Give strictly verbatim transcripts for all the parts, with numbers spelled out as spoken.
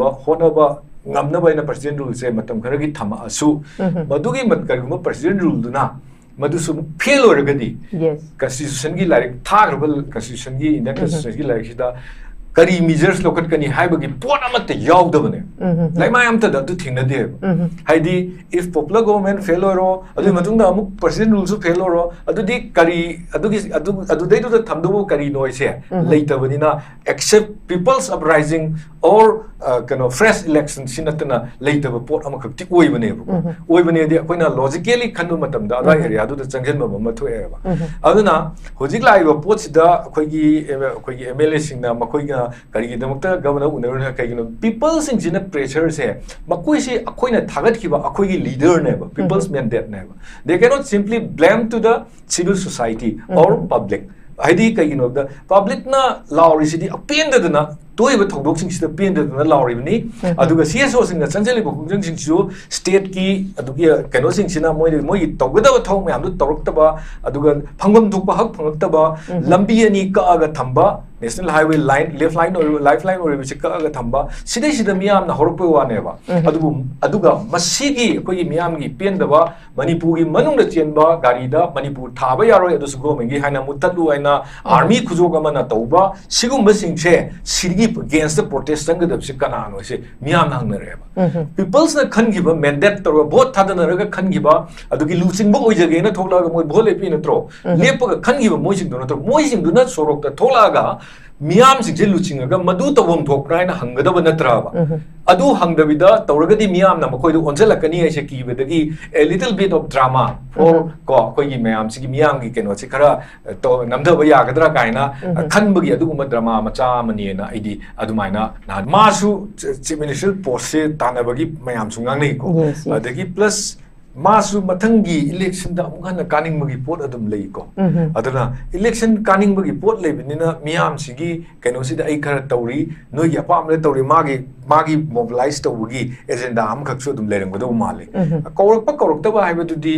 ꯍꯣꯠꯅꯕ ꯉꯝꯅꯕ ꯑꯩꯅ ꯄ꯭ꯔꯁꯤꯗꯦꯟ ꯔꯨꯜꯁꯦ ꯃꯇꯝ ꯈꯔꯒꯤ ꯊꯝꯃꯛꯑꯁꯨ, ꯎꯝ꯫ ꯃꯗꯨꯒꯤ ꯃꯠ-, ꯀꯔꯤꯒꯨꯝꯕ ꯄ꯭ꯔꯁꯤꯗꯦꯟ ꯔꯨꯜꯗꯨꯅ ꯃꯗꯨꯁꯨ ꯐꯦꯜ ꯑꯣꯏꯔꯒꯗꯤ, Yes. ꯀꯟꯁꯇꯤꯇ꯭ꯌꯨꯁꯟꯒꯤ ꯂꯥꯏꯔꯤꯛ, ꯊꯥꯈ꯭ꯔꯕ ꯀꯟꯁꯇꯤꯇ꯭ꯌꯨꯁꯟꯒꯤ, ꯏꯟꯗꯤꯌꯟ ꯎꯝ꯫ ꯀꯟꯁꯇꯤꯇ꯭ꯌꯨꯁꯟꯒꯤ ꯂꯥꯏꯔꯤꯛꯁꯤꯗ ꯀꯔꯤ ꯃꯤꯖꯔꯁ ꯂꯧꯈꯠꯀꯅꯤ ꯍꯥꯏꯕꯒꯤ ꯄꯣꯠ ꯑꯃꯠꯇ ꯌꯥꯎꯗꯕꯅꯦ꯫ ꯎꯝ꯫ ꯂꯩꯃꯥꯏ ꯑꯃꯠꯇꯗ ꯑꯗꯨ ꯊꯦꯡꯅꯗꯦꯕ꯫ ꯎꯝ꯫ ꯍꯥꯏꯗꯤ, if popular government fail ꯑꯣꯏꯔꯣ, ꯑꯗꯨꯒꯤ ꯎꯝ꯫ ꯃꯇꯨꯡꯗ ꯑꯃꯨꯛ ꯄ꯭ꯔꯁꯤꯗꯦꯟ ꯔꯨꯜꯁꯨ ꯐꯦꯜ ꯑꯣꯏꯔꯣ, ꯑꯗꯨꯗꯤ ꯀꯔꯤ, ꯑꯗꯨꯒꯤ, ꯑꯗꯨ, ꯑꯗꯨꯗꯩꯗꯨꯗ ꯊꯝꯗꯧꯕ ꯀꯔꯤꯅꯣ ꯍꯥꯏꯁꯦ ꯎꯝ꯫ ꯂꯩꯇꯕꯅꯤꯅ, except people's uprising or, ꯑ, ꯀꯩꯅꯣ, fresh election ꯁꯤ ꯅꯠꯇꯅ ꯂꯩꯇꯕ ꯄꯣꯠ ꯑꯃꯈꯛꯇꯤ ꯑꯣꯏꯕꯅꯦꯕꯀꯣ꯫ ꯎꯝ꯫ ꯑꯣꯏꯕꯅꯦꯗꯤ ꯑꯩꯈꯣꯏꯅ ꯂꯣꯖꯤꯀꯦꯂꯤ ꯈꯟꯕ ꯃꯇꯝꯗ ꯑꯗꯥꯏ ꯎꯝ꯫ ꯑꯦꯔꯤꯌꯥꯗꯨꯗ ꯆꯪꯁꯤꯟꯕ ꯑꯃ ꯊꯣꯛꯑꯦꯕ꯫ ꯎꯝ꯫ ꯑꯗꯨꯅ ꯍꯧꯖꯤꯛ ꯂꯥꯛꯏꯕ ꯄꯣꯠꯁꯤꯗ ꯑꯩꯈꯣꯏꯒꯤ, ꯑꯩꯈꯣꯏꯒꯤ ꯑꯦꯝ ꯑꯦꯜ ꯑꯦꯁꯤꯡꯅ ꯃꯈꯣꯏꯅ ꯀꯔꯤꯒꯤꯗꯃꯛꯇ ꯒꯚꯔꯅꯔ ꯎꯅꯔꯨꯅ, ꯀꯩꯒꯤꯅꯣ? ꯄꯤꯄꯜꯁꯤꯡꯁꯤꯅ ꯄ꯭ꯔꯦꯁꯔꯁꯦ, ꯃꯈꯣꯏꯁꯦ ꯑꯩꯈꯣꯏꯅ ꯊꯥꯒꯠꯈꯤꯕ ꯑꯩꯈꯣꯏꯒꯤ ꯂꯤꯗꯔꯅꯦꯕ, ꯄꯤꯄꯜꯁ ꯎꯝ꯫ ꯃꯦꯟꯗꯦꯠꯅꯦꯕ꯫ They cannot simply blame to the civil society or um. public. ꯍꯥꯏꯗꯤ ꯀꯩꯒꯤꯅꯣꯗ ꯄꯕ꯭ꯂꯤꯛꯅ ꯂꯥꯎꯔꯤꯁꯤꯗꯤ ꯄꯦꯟꯗꯗꯅ, ꯊꯣꯛꯏꯕ ꯊꯧꯗꯣꯛꯁꯤꯡꯁꯤꯗ ꯄꯦꯟꯗꯗꯅ ꯂꯥꯎꯔꯤꯕꯅꯤ꯫ ꯎꯝ꯫ ꯑꯗꯨꯒ ꯁꯤ ꯑꯦꯁ ꯑꯣꯁꯤꯡꯅ ꯆꯪꯁꯤꯜꯂꯤꯕ ꯈꯣꯡꯖꯪꯁꯤꯡꯁꯤꯁꯨ ꯁ꯭ꯇꯦꯠꯀꯤ ꯑꯗꯨꯒꯤ ꯀꯩꯅꯣꯁꯤꯡꯁꯤꯅ ꯃꯣꯏꯗ, ꯃꯣꯏꯒꯤ ꯇꯧꯒꯗꯕ ꯊꯕꯛ ꯃꯌꯥꯝꯗꯨ ꯇꯧꯔꯛꯇꯕ, ꯑꯗꯨꯒ ꯐꯪꯐꯝ ꯊꯣꯛꯄ ꯍꯛ ꯐꯪꯉꯛꯇꯕ, ꯎꯝ꯫ ꯂꯝꯕꯤ ꯑꯅꯤ ꯀꯛꯑꯒ ꯊꯝꯕ, national highway line, left line ꯑꯣꯏꯔꯤꯕ, ꯂꯥꯏꯐ ꯂꯥꯏꯟ ꯑꯣꯏꯔꯤꯕꯁꯤ ꯀꯛꯑꯒ ꯊꯝꯕ, ꯁꯤꯗꯩꯁꯤꯗ ꯃꯤꯌꯥꯝꯅ ꯍꯧꯔꯛꯄꯒꯤ ꯋꯥꯅꯦꯕ꯫ ꯎꯝ꯫ ꯑꯗꯨꯕꯨ, ꯑꯗꯨꯒ ꯃꯁꯤꯒꯤ ꯑꯩꯈꯣꯏꯒꯤ ꯃꯤꯌꯥꯝꯒꯤ ꯄꯦꯟꯗꯕ, ꯃꯅꯤꯄꯨꯔꯒꯤ ꯃꯅꯨꯡꯗ ꯆꯦꯟꯕ ꯒꯥꯔꯤꯗ ꯃꯅꯤꯄꯨꯔ ꯊꯥꯕ ꯌꯥꯔꯣꯏ, ꯑꯗꯨꯁꯨ ꯒꯣꯔꯃꯦꯟꯒꯤ ꯍꯥꯏꯅ ꯃꯨꯠꯊꯠꯂꯨ ꯍꯥꯏꯅ ꯎꯝ꯫ ꯑꯥꯔꯃꯤ ꯈꯨꯖꯣꯛ ꯑꯃꯅ ꯇꯧꯕ, ꯁꯤꯒꯨꯝꯕꯁꯤꯡꯁꯦ, ꯁꯤꯒꯤ ꯑꯒꯦꯟꯁꯇ ꯄ꯭ꯔꯣꯇꯦꯁ ꯆꯪꯒꯗꯕꯁꯤ ꯀꯅꯥꯅꯣ ꯍꯥꯏꯁꯦ ꯃꯤꯌꯥꯝꯅ ꯍꯪꯅꯔꯛꯑꯦꯕ꯫ ꯎꯝ꯫ ꯄꯤꯄꯜꯁꯅ ꯈꯟꯈꯤꯕ, ꯃꯦꯟꯗꯦꯠ ꯇꯧꯔꯒ, ꯚꯣꯠ ꯊꯥꯗꯅꯔꯒ ꯈꯟꯈꯤꯕ, ꯑꯗꯨꯒꯤ ꯂꯨꯆꯤꯡꯕ ꯑꯣꯏꯖꯒꯦꯅ ꯊꯣꯛꯂꯛꯑꯒ ꯃꯣꯏ ꯚꯣꯠ ꯂꯦꯞꯄꯤ ꯅꯠꯇ꯭ꯔꯣ? ꯎꯝ꯫ ꯂꯦꯞꯄꯒ ꯈꯟꯈꯤꯕ ꯃꯣꯏꯁꯤꯡꯗꯨ ꯅꯠꯇ꯭ꯔꯣ? ꯃꯣꯏꯁꯤꯡꯗꯨꯅ ꯁꯣꯔꯣꯛꯇ ꯊꯣꯛꯂꯛꯑꯒ ꯃꯤꯌꯥꯝꯁꯤꯡꯁꯦ ꯂꯨꯆꯤꯡꯉꯒ ꯃꯗꯨ ꯇꯧꯐꯝ ꯊꯣꯛꯄ꯭ꯔꯥ ꯍꯥꯏꯅ ꯍꯪꯒꯗꯕ ꯅꯠꯇ꯭ꯔꯕ? ꯎꯝ꯫ ꯑꯗꯨ ꯍꯪꯗꯕꯤꯗ ꯇꯧꯔꯒꯗꯤ ꯃꯤꯌꯥꯝꯅ ꯃꯈꯣꯏꯗ ꯑꯣꯟꯁꯤꯜꯂꯛꯀꯅꯤ ꯍꯥꯏꯁꯦ ꯀꯤꯕꯗꯒꯤ, a little bit of drama for, ꯎꯝ꯫ ꯀꯣ, ꯑꯩꯈꯣꯏꯒꯤ ꯃꯌꯥꯝꯁꯤꯒꯤ ꯃꯤꯌꯥꯝꯒꯤ ꯀꯩꯅꯣꯁꯦ ꯈꯔ, ꯑ, ꯇꯧ-, ꯅꯝꯊꯕ ꯌꯥꯒꯗ꯭ꯔꯥ ꯀꯥꯏꯅ, ꯑ, ꯎꯝ꯫ ꯈꯟꯕꯒꯤ ꯑꯗꯨꯒꯨꯝꯕ ꯗ꯭ꯔꯃꯥ ꯃꯆꯥ ꯑꯃꯅꯦꯅ ꯑꯩꯗꯤ ꯑꯗꯨꯃꯥꯏꯅ ꯅꯍꯥꯟ, ꯃꯥꯁꯨ ꯆ-, ꯆꯤꯐ ꯃꯤꯅꯤꯁꯇꯔ ꯄꯣꯁꯁꯦ ꯇꯥꯟꯅꯕꯒꯤ ꯃꯌꯥꯝꯁꯨ ꯉꯥꯡꯅꯩꯀꯣ꯫ Yes, yes. ꯑꯗꯒꯤ ꯄ꯭ꯂꯁ ꯃꯥꯁꯨ ꯃꯊꯪꯒꯤ ꯏꯂꯦꯛꯁꯟꯗ ꯑꯃꯨꯛ ꯍꯟꯅ ꯀꯥꯅꯤꯡꯕꯒꯤ ꯄꯣꯠ ꯑꯗꯨꯝ ꯂꯩꯀꯣ꯫ ꯎꯝ꯫ ꯑꯗꯨꯅ ꯏꯂꯦꯛꯁꯟ ꯀꯥꯅꯤꯡꯕꯒꯤ ꯄꯣꯠ ꯂꯩꯕꯅꯤꯅ ꯃꯤꯌꯥꯝꯁꯤꯒꯤ ꯀꯩꯅꯣꯁꯤꯗ ꯑꯩ ꯈꯔ ꯇꯧꯔꯤ, ꯅꯣꯏꯒꯤ ꯑꯄꯥꯝꯕꯗ ꯇꯧꯔꯤ, ꯃꯥꯒꯤ, ꯃꯥꯒꯤ ꯃꯣꯕꯤꯂꯥꯏꯁ ꯇꯧꯕꯒꯤ ꯑꯦꯖꯦꯟꯗꯥ ꯑꯃꯈꯛꯁꯨ ꯑꯗꯨꯝ ꯂꯩꯔꯝꯒꯗꯧꯕ ꯃꯥꯜꯂꯤ꯫ ꯎꯝ꯫ ꯀꯧꯔꯛꯄ ꯀꯧꯔꯛꯇꯕ ꯍꯥꯏꯕꯗꯨꯗꯤ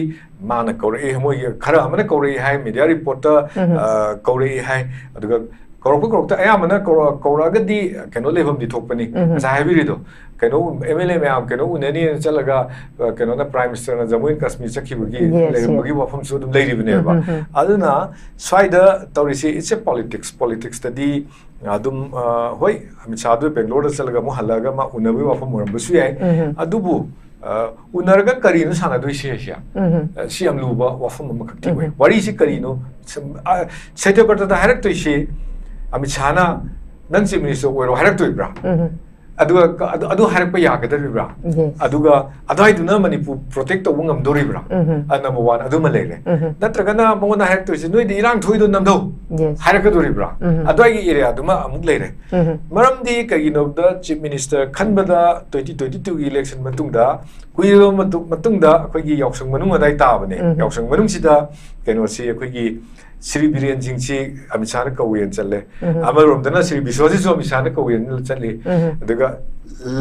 ꯃꯥꯅ ꯀꯧꯔꯛꯏ, ꯃꯣꯏꯒꯤ ꯈꯔ ꯑꯃꯅ ꯀꯧꯔꯛꯏ ꯍꯥꯏ, ꯃꯦꯗꯤꯌꯥ ꯔꯤꯄꯣꯔꯠꯇ, ꯎꯝ꯫ ꯑ, ꯀꯧꯔꯛꯏ ꯍꯥꯏ, ꯑꯗꯨꯒ ꯀꯧꯔꯛꯄ ꯀꯧꯔꯛꯇ ꯑꯌꯥꯝꯕꯅ ꯀꯧꯔ- ꯀꯧꯔꯛꯑꯒꯗꯤ ꯀꯩꯅꯣ ꯂꯩꯐꯝꯗꯤ ꯊꯣꯛꯄꯅꯤ꯫ ꯎꯝ. ꯉꯁꯥꯏ ꯍꯥꯏꯕꯤꯔꯤꯗꯣ, ꯀꯩꯅꯣ, ꯑꯦꯝ ꯑꯦꯜ ꯑꯦ ꯃꯌꯥꯝ ꯀꯩꯅꯣ ꯎꯅꯅꯤꯅ ꯆꯠꯂꯒ, ꯑ, ꯀꯩꯅꯣꯅ, Prime Minister ꯅ Jammu and Kashmir ꯆꯠꯈꯤꯕꯒꯤ Yes, ꯂꯩꯔꯝꯕꯒꯤ ꯋꯥꯐꯝꯁꯨ ꯑꯗꯨꯝ ꯂꯩꯔꯤꯕꯅꯦꯕ꯫ ꯎꯝ, ꯎꯝ, ꯎꯝ. ꯑꯗꯨꯅ ꯁ꯭ꯋꯥꯏꯗ ꯇꯧꯔꯤꯁꯤ, it's a politics, politics ꯇꯗꯤ ꯑꯗꯨꯝ, ꯑ, ꯍꯣꯏ, ꯑꯃꯤꯠ ꯁꯥꯍꯗꯨ ꯕꯦꯡꯒ꯭ꯂꯣꯔꯗ ꯆꯠꯂꯒ ꯑꯃꯨꯛ ꯍꯜꯂꯛꯑꯒ ꯃꯥ ꯎꯅꯕꯒꯤ ꯋꯥꯐꯝ ꯑꯣꯏꯔꯝꯕꯁꯨ ꯌꯥꯏ꯫ ꯎꯝ. ꯑꯗꯨꯕꯨ, ꯑ, ꯎꯅꯔꯒ ꯀꯔꯤꯅꯣ ꯁꯥꯟꯅꯗꯣꯏꯁꯦ ꯁꯤ? ꯎꯝ. ꯑ, ꯁꯤ ꯌꯥꯝ ꯂꯨꯕ ꯋꯥꯐꯝ ꯑꯃꯈꯛꯇꯤ ꯑꯣꯏ꯫ ꯎꯝ. ꯋꯥꯔꯤꯁꯤ ꯀꯔꯤꯅꯣ? ꯁꯝ-, ꯑ, ꯁꯇ꯭ꯌꯕ꯭ꯔꯇꯗ ꯍꯥꯏꯔꯛꯇꯣꯏꯁꯤ, ꯑꯃꯤꯠ ꯁꯥꯍꯅ "ꯅꯪ Chief Minister ꯑꯣꯏꯔꯣ" ꯍꯥꯏꯔꯛꯇꯣꯏꯕ꯭ꯔꯥ? ꯎꯝ. ꯑꯗꯨꯒ ꯀ-, ꯑꯗꯨ, ꯑꯗꯨ ꯍꯥꯏꯔꯛꯄ ꯌꯥꯒꯗꯧꯔꯤꯕ꯭ꯔꯥ? Yes. ꯑꯗꯨꯒ ꯑꯗꯨꯋꯥꯏꯗꯨꯅ ꯃꯅꯤꯄꯨꯔ protect ꯇꯧꯕ ꯉꯝꯗꯣꯔꯤꯕ꯭ꯔꯥ? ꯎꯝ. ꯑ, number one ꯑꯗꯨꯃ ꯂꯩꯔꯦ꯫ ꯎꯝ. ꯅꯠꯇ꯭ꯔꯒꯅ ꯃꯉꯣꯟꯗ ꯍꯥꯏꯔꯛꯇꯣꯏꯁꯤ, "ꯅꯣꯏꯗꯤ ꯏꯔꯥꯡ ꯊꯣꯛꯏꯗꯣ ꯅꯝꯊꯧ" Yes. ꯍꯥꯏꯔꯛꯀꯗꯣꯔꯤꯕ꯭ꯔꯥ? ꯎꯝ. ꯑꯗꯨꯋꯥꯏꯒꯤ area ꯗꯨꯃ ꯑꯃꯨꯛ ꯂꯩꯔꯦ꯫ ꯎꯝ. ꯃꯔꯝꯗꯤ ꯀꯩꯒꯤꯅꯣꯗ, Chief Minister ꯈꯟꯕꯗ twenty twenty two ꯒꯤ election ꯃꯇꯨꯡꯗ, ꯀꯨꯏꯔꯕ ꯃꯇꯨꯡ, ꯃꯇꯨꯡꯗ ꯑꯩꯈꯣꯏꯒꯤ ꯌꯥꯎꯁꯪ ꯃꯅꯨꯡ ꯑꯗꯥꯏ ꯇꯥꯕꯅꯦ꯫ ꯎꯝ. ꯌꯥꯎꯁꯪ ꯃꯅꯨꯡꯁꯤꯗ ꯀꯩꯅꯣꯁꯤ, ꯑꯩꯈꯣꯏꯒꯤ ꯁ꯭ꯔꯤ ꯕꯤꯔꯦꯟ ꯁꯤꯡꯁꯤ ꯑꯃꯤꯠ ꯁꯥꯍꯅ ꯀꯧꯋꯦꯅ ꯆꯠꯂꯦ꯫ ꯎꯝ. ꯑꯃꯔꯣꯝꯗꯅ ꯁ꯭ꯔꯤ ꯕꯤꯁ꯭ꯋꯖꯤꯠꯁꯨ ꯑꯃꯤꯠ ꯁꯥꯍꯅ ꯀꯧꯋꯦꯅ ꯆꯠꯂꯤ꯫ ꯎꯝ. ꯑꯗꯨꯒ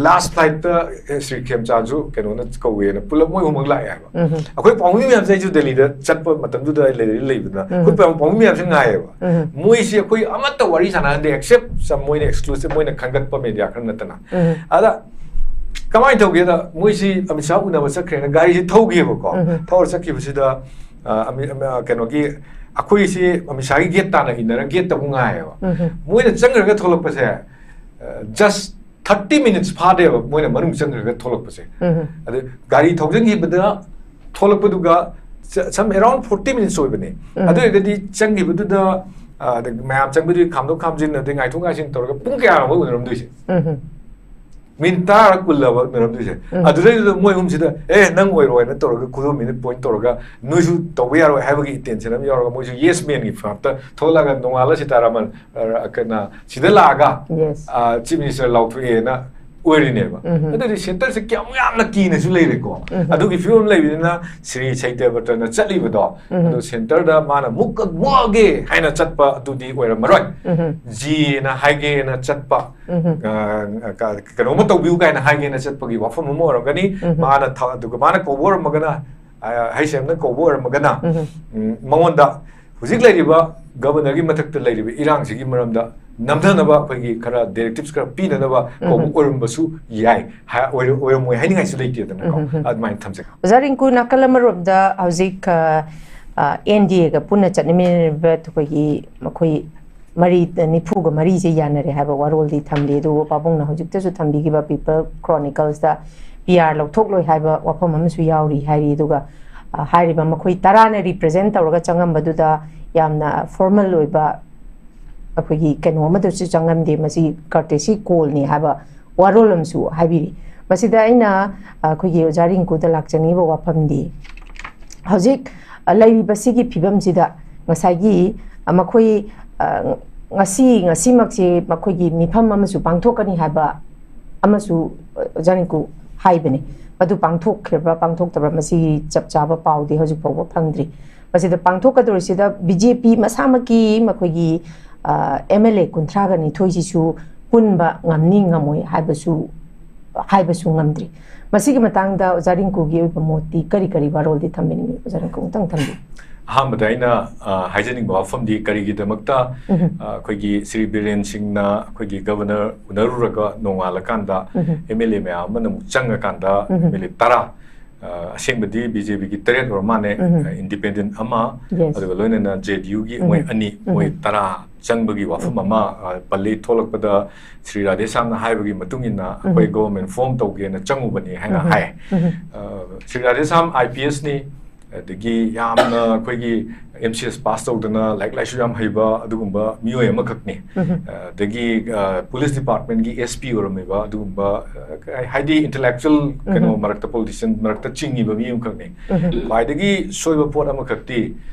last flight ꯇ, ꯑꯦ, ꯁ꯭ꯔꯤ ꯈꯦꯝꯆꯥꯟꯁꯨ ꯀꯩꯅꯣꯅ ꯀꯧꯋꯦꯅ, ꯄꯨꯂꯞ ꯃꯣꯏ ꯑꯍꯨꯝꯃꯛ ꯂꯥꯛꯑꯦ ꯍꯥꯏꯕ꯫ ꯎꯝ. ꯑꯩꯈꯣꯏ ꯄꯥꯎꯃꯤ ꯃꯌꯥꯝꯁꯦ, ꯑꯩꯁꯨ ꯗꯦꯜꯂꯤꯗ ꯆꯠꯄ ꯃꯇꯝꯗꯨꯗ ꯑꯩ ꯂꯩ-, ꯂꯩꯕꯗ ꯎꯝ. ꯑꯩꯈꯣꯏ ꯄꯥꯎ-, ꯄꯥꯎꯃꯤ ꯃꯌꯥꯝꯁꯦ ꯉꯥꯏꯌꯦꯕ꯫ ꯎꯝ. ꯃꯣꯏꯁꯤ ꯑꯩꯈꯣꯏ ꯑꯃꯠꯇ ꯋꯥꯔꯤ ꯁꯥꯟꯅꯍꯟꯗꯦ, except some ꯃꯣꯏꯅ exclusive ꯃꯣꯏꯅ ꯈꯟꯒꯠꯄ media ꯈꯔ ꯅꯠꯇꯅ꯫ ꯎꯝ. ꯑꯗ ꯀꯃꯥꯏꯅ ꯇꯧꯒꯦꯗ, ꯃꯣꯏꯁꯤ ꯑꯃꯤꯠ ꯁꯥꯍ ꯎꯅꯕ ꯆꯠꯈ꯭ꯔꯦꯅ ꯒꯥꯔꯤꯁꯤ ꯊꯧꯈꯤꯕꯀꯣ꯫ ꯎꯝ. ꯊꯧꯔ ꯆꯠꯈꯤꯕꯁꯤꯗ, ꯑ, ꯑꯃꯤ-, ꯑꯃ, ꯀꯩꯅꯣꯒꯤ, ꯑꯩꯈꯣꯏꯁꯤ ꯑꯃꯤꯠ ꯁꯥꯍꯒꯤ gate ꯇꯥꯟꯅ ꯏꯟꯅꯔ gate ꯇ ꯑꯃꯨꯛ ꯉꯥꯏꯌꯦꯕ꯫ ꯎꯝ. ꯃꯣꯏꯅ ꯆꯪꯈ꯭ꯔꯒ ꯊꯣꯛꯂꯛꯄꯁꯦ, ꯑ, just thirty minutes ꯐꯥꯗꯦꯕ ꯃꯣꯏꯅ ꯃꯅꯨꯡ ꯆꯪꯈ꯭ꯔꯒ ꯊꯣꯛꯂꯛꯄꯁꯦ꯫ ꯎꯝ. ꯑꯗ ꯒꯥꯔꯤ ꯊꯧꯖꯤꯟꯈꯤꯕꯗ ꯊꯣꯛꯂꯛꯄꯗꯨꯒ ꯁ-, some around forty minutes ꯑꯣꯏꯕꯅꯦ꯫ ꯎꯝ. ꯑꯗꯨ ꯑꯣꯏꯔꯒꯗꯤ ꯆꯪꯈꯤꯕꯗꯨꯗ, ꯑ, ꯑꯗ ꯃꯌꯥꯝ ꯆꯪꯕꯗꯨꯒꯤ ꯈꯥꯝꯗꯣꯛ ꯈꯥꯝꯖꯤꯟ ꯑꯗꯩ ꯉꯥꯏꯊꯣꯛ ꯉꯥꯏꯁꯤꯟ ꯇꯧꯔꯒ ꯄꯨꯡ ꯀꯌꯥꯅꯣ ꯃꯣꯏ ꯎꯅꯔꯝꯗꯣꯏꯁꯦ? ꯎꯝ. ꯃꯤꯅꯤꯠ ꯇꯔꯥꯔꯛ ꯀꯨꯜꯂꯕ ꯎꯅꯔꯝꯗꯣꯏꯁꯦ꯫ ꯎꯝ. ꯑꯗꯨꯗꯩꯗꯨꯗ ꯃꯣꯏ ꯑꯍꯨꯝꯁꯤꯗ, "ꯑꯦ, ꯅꯪ ꯑꯣꯏꯔꯣꯏꯅ" ꯇꯧꯔꯒ ꯈꯨꯗꯣꯝꯕꯤꯅ point ꯇꯧꯔꯒ, ꯅꯣꯏꯁꯨ ꯇꯧꯕ ꯌꯥꯔꯣꯏ ꯍꯥꯏꯕꯒꯤ intention ꯑꯃ ꯌꯥꯎꯔꯒ, ꯃꯣꯏꯁꯨ yes man ꯒꯤ ꯐꯥꯞꯇ ꯊꯣꯛꯂꯛꯑꯒ ꯅꯣꯡꯉꯥꯜꯂ ꯁꯤꯇꯥꯔꯥꯃꯟ, ꯑ, ꯀꯩꯅꯣ, ꯁꯤꯗ ꯂꯥꯛꯑꯒ, Yes. ꯑ, Chief Minister ꯂꯥꯎꯊꯣꯛꯑꯦꯅ ꯑꯣꯏꯔꯤꯅꯦꯕ꯫ ꯎꯝ. ꯑꯗꯨꯗꯤ centre ꯁꯦ ꯀꯌꯥꯃꯨꯛ ꯌꯥꯝꯅ ꯀꯤꯅꯁꯨ ꯂꯩꯔꯦꯀꯣ꯫ ꯎꯝ. ꯑꯗꯨꯒꯤ ꯐꯤꯕꯝ ꯂꯩꯕꯅꯤꯅ ꯁ꯭ꯔꯤ ꯁꯇ꯭ꯌꯕ꯭ꯔꯇꯅ ꯆꯠꯂꯤꯕꯗꯣ, ꯎꯝ. ꯑꯗꯨ centre ꯗ ꯃꯥꯅ ꯃꯨꯛ ꯃꯨꯛꯑꯒꯦ ꯍꯥꯏꯅ ꯆꯠꯄ ꯑꯗꯨꯗꯤ ꯑꯣꯏꯔꯝꯃꯔꯣꯏ꯫ ꯎꯝ. ꯖꯤꯅ ꯍꯥꯏꯒꯦꯅ ꯆꯠꯄ, ꯎꯝ. ꯑ, ꯀ-, ꯀꯩꯅꯣꯝꯃ ꯇꯧꯕꯤꯌꯨ ꯀꯥꯏꯅ ꯍꯥꯏꯒꯦꯅ ꯆꯠꯄꯒꯤ ꯋꯥꯐꯝ ꯑꯃ ꯑꯣꯏꯔꯝꯒꯅꯤ꯫ ꯎꯝ. ꯃꯥꯅ ꯊ-, ꯑꯗꯨꯒ ꯃꯥꯅ ꯀꯧꯕ ꯑꯣꯏꯔꯝꯃꯒꯅ, ꯑ, ꯍꯩꯁ ꯑꯦꯝꯅ ꯀꯧꯕ ꯑꯣꯏꯔꯝꯃꯒꯅ, ꯎꯝ. ꯎꯝ, ꯃꯉꯣꯟꯗ ꯍꯧꯖꯤꯛ ꯂꯩꯔꯤꯕ ꯒꯕꯔꯅꯔꯒꯤ ꯃꯊꯛꯇ ꯂꯩꯔꯤꯕ ꯏꯔꯥꯡꯁꯤꯒꯤ ꯃꯔꯝꯗ ꯅꯝꯊꯅꯕ ꯑꯩꯈꯣꯏꯒꯤ ꯈꯔ ꯗꯥꯏꯔꯦꯛꯇꯤꯞꯁ ꯈꯔ ꯄꯤꯅꯅꯕ ꯀꯧꯕ ꯎꯝ꯫ ꯑꯣꯏꯔꯝꯕꯁꯨ ꯌꯥꯏ, ꯍꯥꯏ-, ꯑꯣꯏꯔ-, ꯑꯣꯏꯔꯝꯃꯣꯏ ꯍꯥꯏꯅꯤꯡꯉꯥꯏꯁꯨ ꯂꯩꯇꯦꯗꯅꯀꯣ꯫ ꯎꯝ, ꯎꯝ, ꯎꯝ꯫ ꯑꯗꯨꯃꯥꯏꯅ ꯊꯝꯖꯒꯦ꯫ ꯑꯣꯖꯥ ꯔꯤꯡꯀꯨ, ꯅꯥꯀꯜ ꯑꯃꯔꯣꯝꯗ ꯍꯧꯖꯤꯛ, ꯑ, ꯑ, ꯑꯦꯟ ꯗꯤ ꯑꯦꯒ ꯄꯨꯟꯅ ꯆꯠꯃꯤꯟꯅꯔꯤꯕ ꯑꯩꯈꯣꯏꯒꯤ ꯃꯈꯣꯏ ꯃꯔꯤ, ꯅꯤꯐꯨꯒ ꯃꯔꯤꯁꯦ ꯌꯥꯅꯔꯦ ꯍꯥꯏꯕ ꯋꯥꯔꯣꯜꯗꯤ ꯊꯝꯂꯤ꯫ ꯑꯗꯨꯕꯨ ꯄꯥꯕꯨꯡꯅ ꯍꯧꯖꯤꯛꯇꯁꯨ ꯊꯝꯕꯤꯈꯤꯕ ꯄꯤꯄꯜ ꯀ꯭ꯔꯣꯅꯤꯀꯜꯁꯇ ꯄꯤ ꯑꯥꯔ ꯂꯧꯊꯣꯛꯂꯣꯏ ꯍꯥꯏꯕ ꯋꯥꯐꯝ ꯑꯃꯁꯨ ꯌꯥꯎꯔꯤ ꯍꯥꯏꯔꯤ꯫ ꯑꯗꯨꯒ, ꯑ, ꯍꯥꯏꯔꯤꯕ ꯃꯈꯣꯏ ꯇꯔꯥꯅ ꯔꯤꯄ꯭ꯔꯖꯦꯟ ꯇꯧꯔꯒ ꯆꯪꯉꯝꯕꯗꯨꯗ ꯌꯥꯝꯅ ꯐꯣꯔꯃꯦꯜ ꯑꯣꯏꯕ ꯑꯩꯈꯣꯏꯒꯤ ꯀꯩꯅꯣ ꯑꯃꯗꯁꯨ ꯆꯪꯉꯝꯗꯦ, ꯃꯁꯤ ꯀꯔꯇꯦꯁꯤ ꯀꯣꯜꯅꯤ ꯍꯥꯏꯕ ꯋꯥꯔꯣꯜ ꯑꯃꯁꯨ ꯍꯥꯏꯕꯤꯔꯤ꯫ ꯃꯁꯤꯗ ꯑꯩꯅ, ꯑ, ꯑꯩꯈꯣꯏꯒꯤ ꯑꯣꯖꯥ ꯔꯤꯡꯀꯨꯗ ꯂꯥꯛꯆꯅꯤꯡꯉꯤꯕ ꯋꯥꯐꯝꯗꯤ, ꯍꯧꯖꯤꯛ, ꯑ, ꯂꯩꯔꯤꯕꯁꯤꯒꯤ ꯐꯤꯕꯝꯁꯤꯗ ꯉꯁꯥꯏꯒꯤ, ꯑ, ꯃꯈꯣꯏ, ꯑ, ꯉꯁꯤ, ꯉꯁꯤꯃꯛꯁꯤ ꯃꯈꯣꯏꯒꯤ ꯃꯤꯐꯝ ꯑꯃꯁꯨ ꯄꯥꯡꯊꯣꯛꯀꯅꯤ ꯍꯥꯏꯕ ꯑꯃꯁꯨ, ꯑ, ꯑꯣꯖꯥ ꯔꯤꯡꯀꯨ ꯍꯥꯏꯕꯅꯤ꯫ ꯃꯗꯨ ꯄꯥꯡꯊꯣꯛꯈ꯭ꯔꯕ꯭ꯔꯥ ꯄꯥꯡꯊꯣꯛꯇꯕ꯭ꯔꯥ, ꯃꯁꯤꯒꯤ ꯆꯞ ꯆꯥꯕ ꯄꯥꯎꯗꯤ ꯍꯧꯖꯤꯛ ꯐꯥꯎꯕ ꯐꯪꯗ꯭ꯔꯤ꯫ ꯃꯁꯤꯗ ꯄꯥꯡꯊꯣꯛꯀꯗꯧꯔꯤꯁꯤꯗ ꯕꯤ ꯖꯦ ꯄꯤ ꯃꯁꯥꯃꯛꯀꯤ ꯃꯈꯣꯏꯒꯤ, ꯑ, ꯑꯦꯝ ꯑꯦꯜ ꯑꯦ ꯀꯨꯟꯊ꯭ꯔꯥꯒ ꯅꯤꯊꯣꯏꯁꯤꯁꯨ ꯄꯨꯟꯕ ꯉꯝꯅꯤ ꯉꯝꯃꯣꯏ ꯍꯥꯏꯕꯁꯨ, ꯍꯥꯏꯕꯁꯨ ꯉꯝꯗ꯭ꯔꯤ꯫ ꯃꯁꯤꯒꯤ ꯃꯇꯥꯡꯗ ꯑꯣꯖꯥ ꯔꯤꯡꯀꯨꯒꯤ ꯑꯣꯏꯕ ꯃꯣꯠꯇꯤ ꯀꯔꯤ ꯀꯔꯤ ꯋꯥꯔꯣꯜꯗꯤ ꯊꯝꯕꯤꯅꯤꯡꯉꯤ? ꯑꯣꯖꯥ ꯔꯤꯡꯀꯨ ꯑꯃꯨꯛꯇꯪ ꯊꯝꯕꯤꯌꯨ꯫ ꯑꯍꯥꯟꯕꯗ ꯑꯩꯅ, ꯑ, ꯍꯥꯏꯖꯅꯤꯡꯕ ꯋꯥꯐꯝꯗꯤ ꯀꯔꯤꯒꯤꯗꯃꯛꯇ, ꯎꯝ꯫ ꯑ, ꯑꯩꯈꯣꯏꯒꯤ ꯁ꯭ꯔꯤ ꯕꯤꯔꯦꯟ ꯁꯤꯡꯅ ꯑꯩꯈꯣꯏꯒꯤ ꯒꯕꯔꯅꯔ ꯎꯅꯔꯨꯔꯒ ꯅꯣꯡꯉꯥꯜꯂꯀꯥꯟꯗ ꯎꯝ꯫ ꯑꯦꯝ ꯑꯦꯜ ꯑꯦ ꯃꯌꯥꯝ ꯑꯃꯅ ꯑꯃꯨꯛ ꯆꯪꯉꯀꯥꯟꯗ ꯎꯝ꯫ ꯑꯦꯝ ꯑꯦꯜ ꯑꯦ ꯇꯔꯥ, ꯑ, ꯑꯁꯦꯡꯕꯗꯤ ꯕꯤ ꯖꯦ ꯄꯤꯒꯤ ꯇꯔꯦꯠ ꯑꯣꯏꯔ ꯃꯥꯅꯦ, ꯎꯝ꯫ ꯑ, ꯏꯟꯗꯤꯄꯦꯟꯗꯦꯟ ꯑꯃ, Yes. ꯑꯗꯨꯒ ꯂꯣꯏꯅꯅ ꯖꯦ ꯗꯤ ꯌꯨꯒꯤ ꯎꯝ꯫ ꯃꯣꯏ ꯑꯅꯤ, ꯎꯝ꯫ ꯃꯣꯏ ꯇꯔꯥ ꯆꯪꯕꯒꯤ ꯋꯥꯐꯝ ꯎꯝ꯫ ꯑꯃ, ꯑ, ꯄꯜꯂꯤ꯫ ꯊꯣꯛꯂꯛꯄꯗ ꯁ꯭ꯔꯤ ꯔꯥꯙꯦꯁ꯭ꯌꯥꯝꯅ ꯍꯥꯏꯕꯒꯤ ꯃꯇꯨꯡ ꯏꯟꯅ ꯑꯩꯈꯣꯏ ꯎꯝ꯫ ꯒꯣꯚꯔꯟꯃꯦꯟꯠ ꯐꯣꯔꯝ ꯇꯧꯒꯦꯅ ꯆꯪꯉꯨꯕꯅꯤ ꯍꯥꯏꯅ ꯎꯝ꯫ ꯍꯥꯏ꯫ ꯎꯝ꯫ ꯑ, ꯁ꯭ꯔꯤ ꯔꯥꯙꯦꯁ꯭ꯌꯥꯝ ꯑꯥꯏ ꯄꯤ ꯑꯦꯁꯅꯤ, ꯑꯗꯒꯤ ꯌꯥꯝꯅ ꯑꯩꯈꯣꯏꯒꯤ ꯑꯦꯝ ꯁꯤ ꯑꯦꯁ ꯄꯥꯁ ꯇꯧꯗꯅ ꯂꯥꯏꯔꯤꯛ ꯂꯥꯏꯁꯨ ꯌꯥꯝ ꯍꯩꯕ ꯑꯗꯨꯒꯨꯝꯕ ꯃꯤꯑꯣꯏ ꯑꯃꯈꯛꯅꯤ꯫ ꯎꯝ꯫ ꯑ, ꯑꯗꯒꯤ, ꯑ, ꯄꯨꯂꯤꯁ ꯗꯤꯄꯥꯔꯠꯃꯦꯟꯠꯀꯤ ꯑꯦꯁ ꯄꯤ ꯑꯣꯏꯔꯝꯃꯤꯕ ꯑꯗꯨꯒꯨꯝꯕ, ꯑ, ꯍꯥꯏꯗꯤ ꯏꯟꯇꯦꯂꯦꯛꯆꯨꯋꯦꯜ ꯀꯩꯅꯣ ꯎꯝ꯫ ꯃꯔꯛꯇ, ꯄꯣꯂꯤꯇꯤꯁꯤꯌꯟ ꯃꯔꯛꯇ ꯆꯤꯡꯉꯤꯕ ꯃꯤ ꯑꯃꯈꯛꯅꯤ꯫ ꯎꯝ꯫ ꯈ꯭ꯋꯥꯏꯗꯒꯤ ꯁꯣꯏꯕ ꯄꯣꯠ ꯑꯃꯈꯛꯇꯤ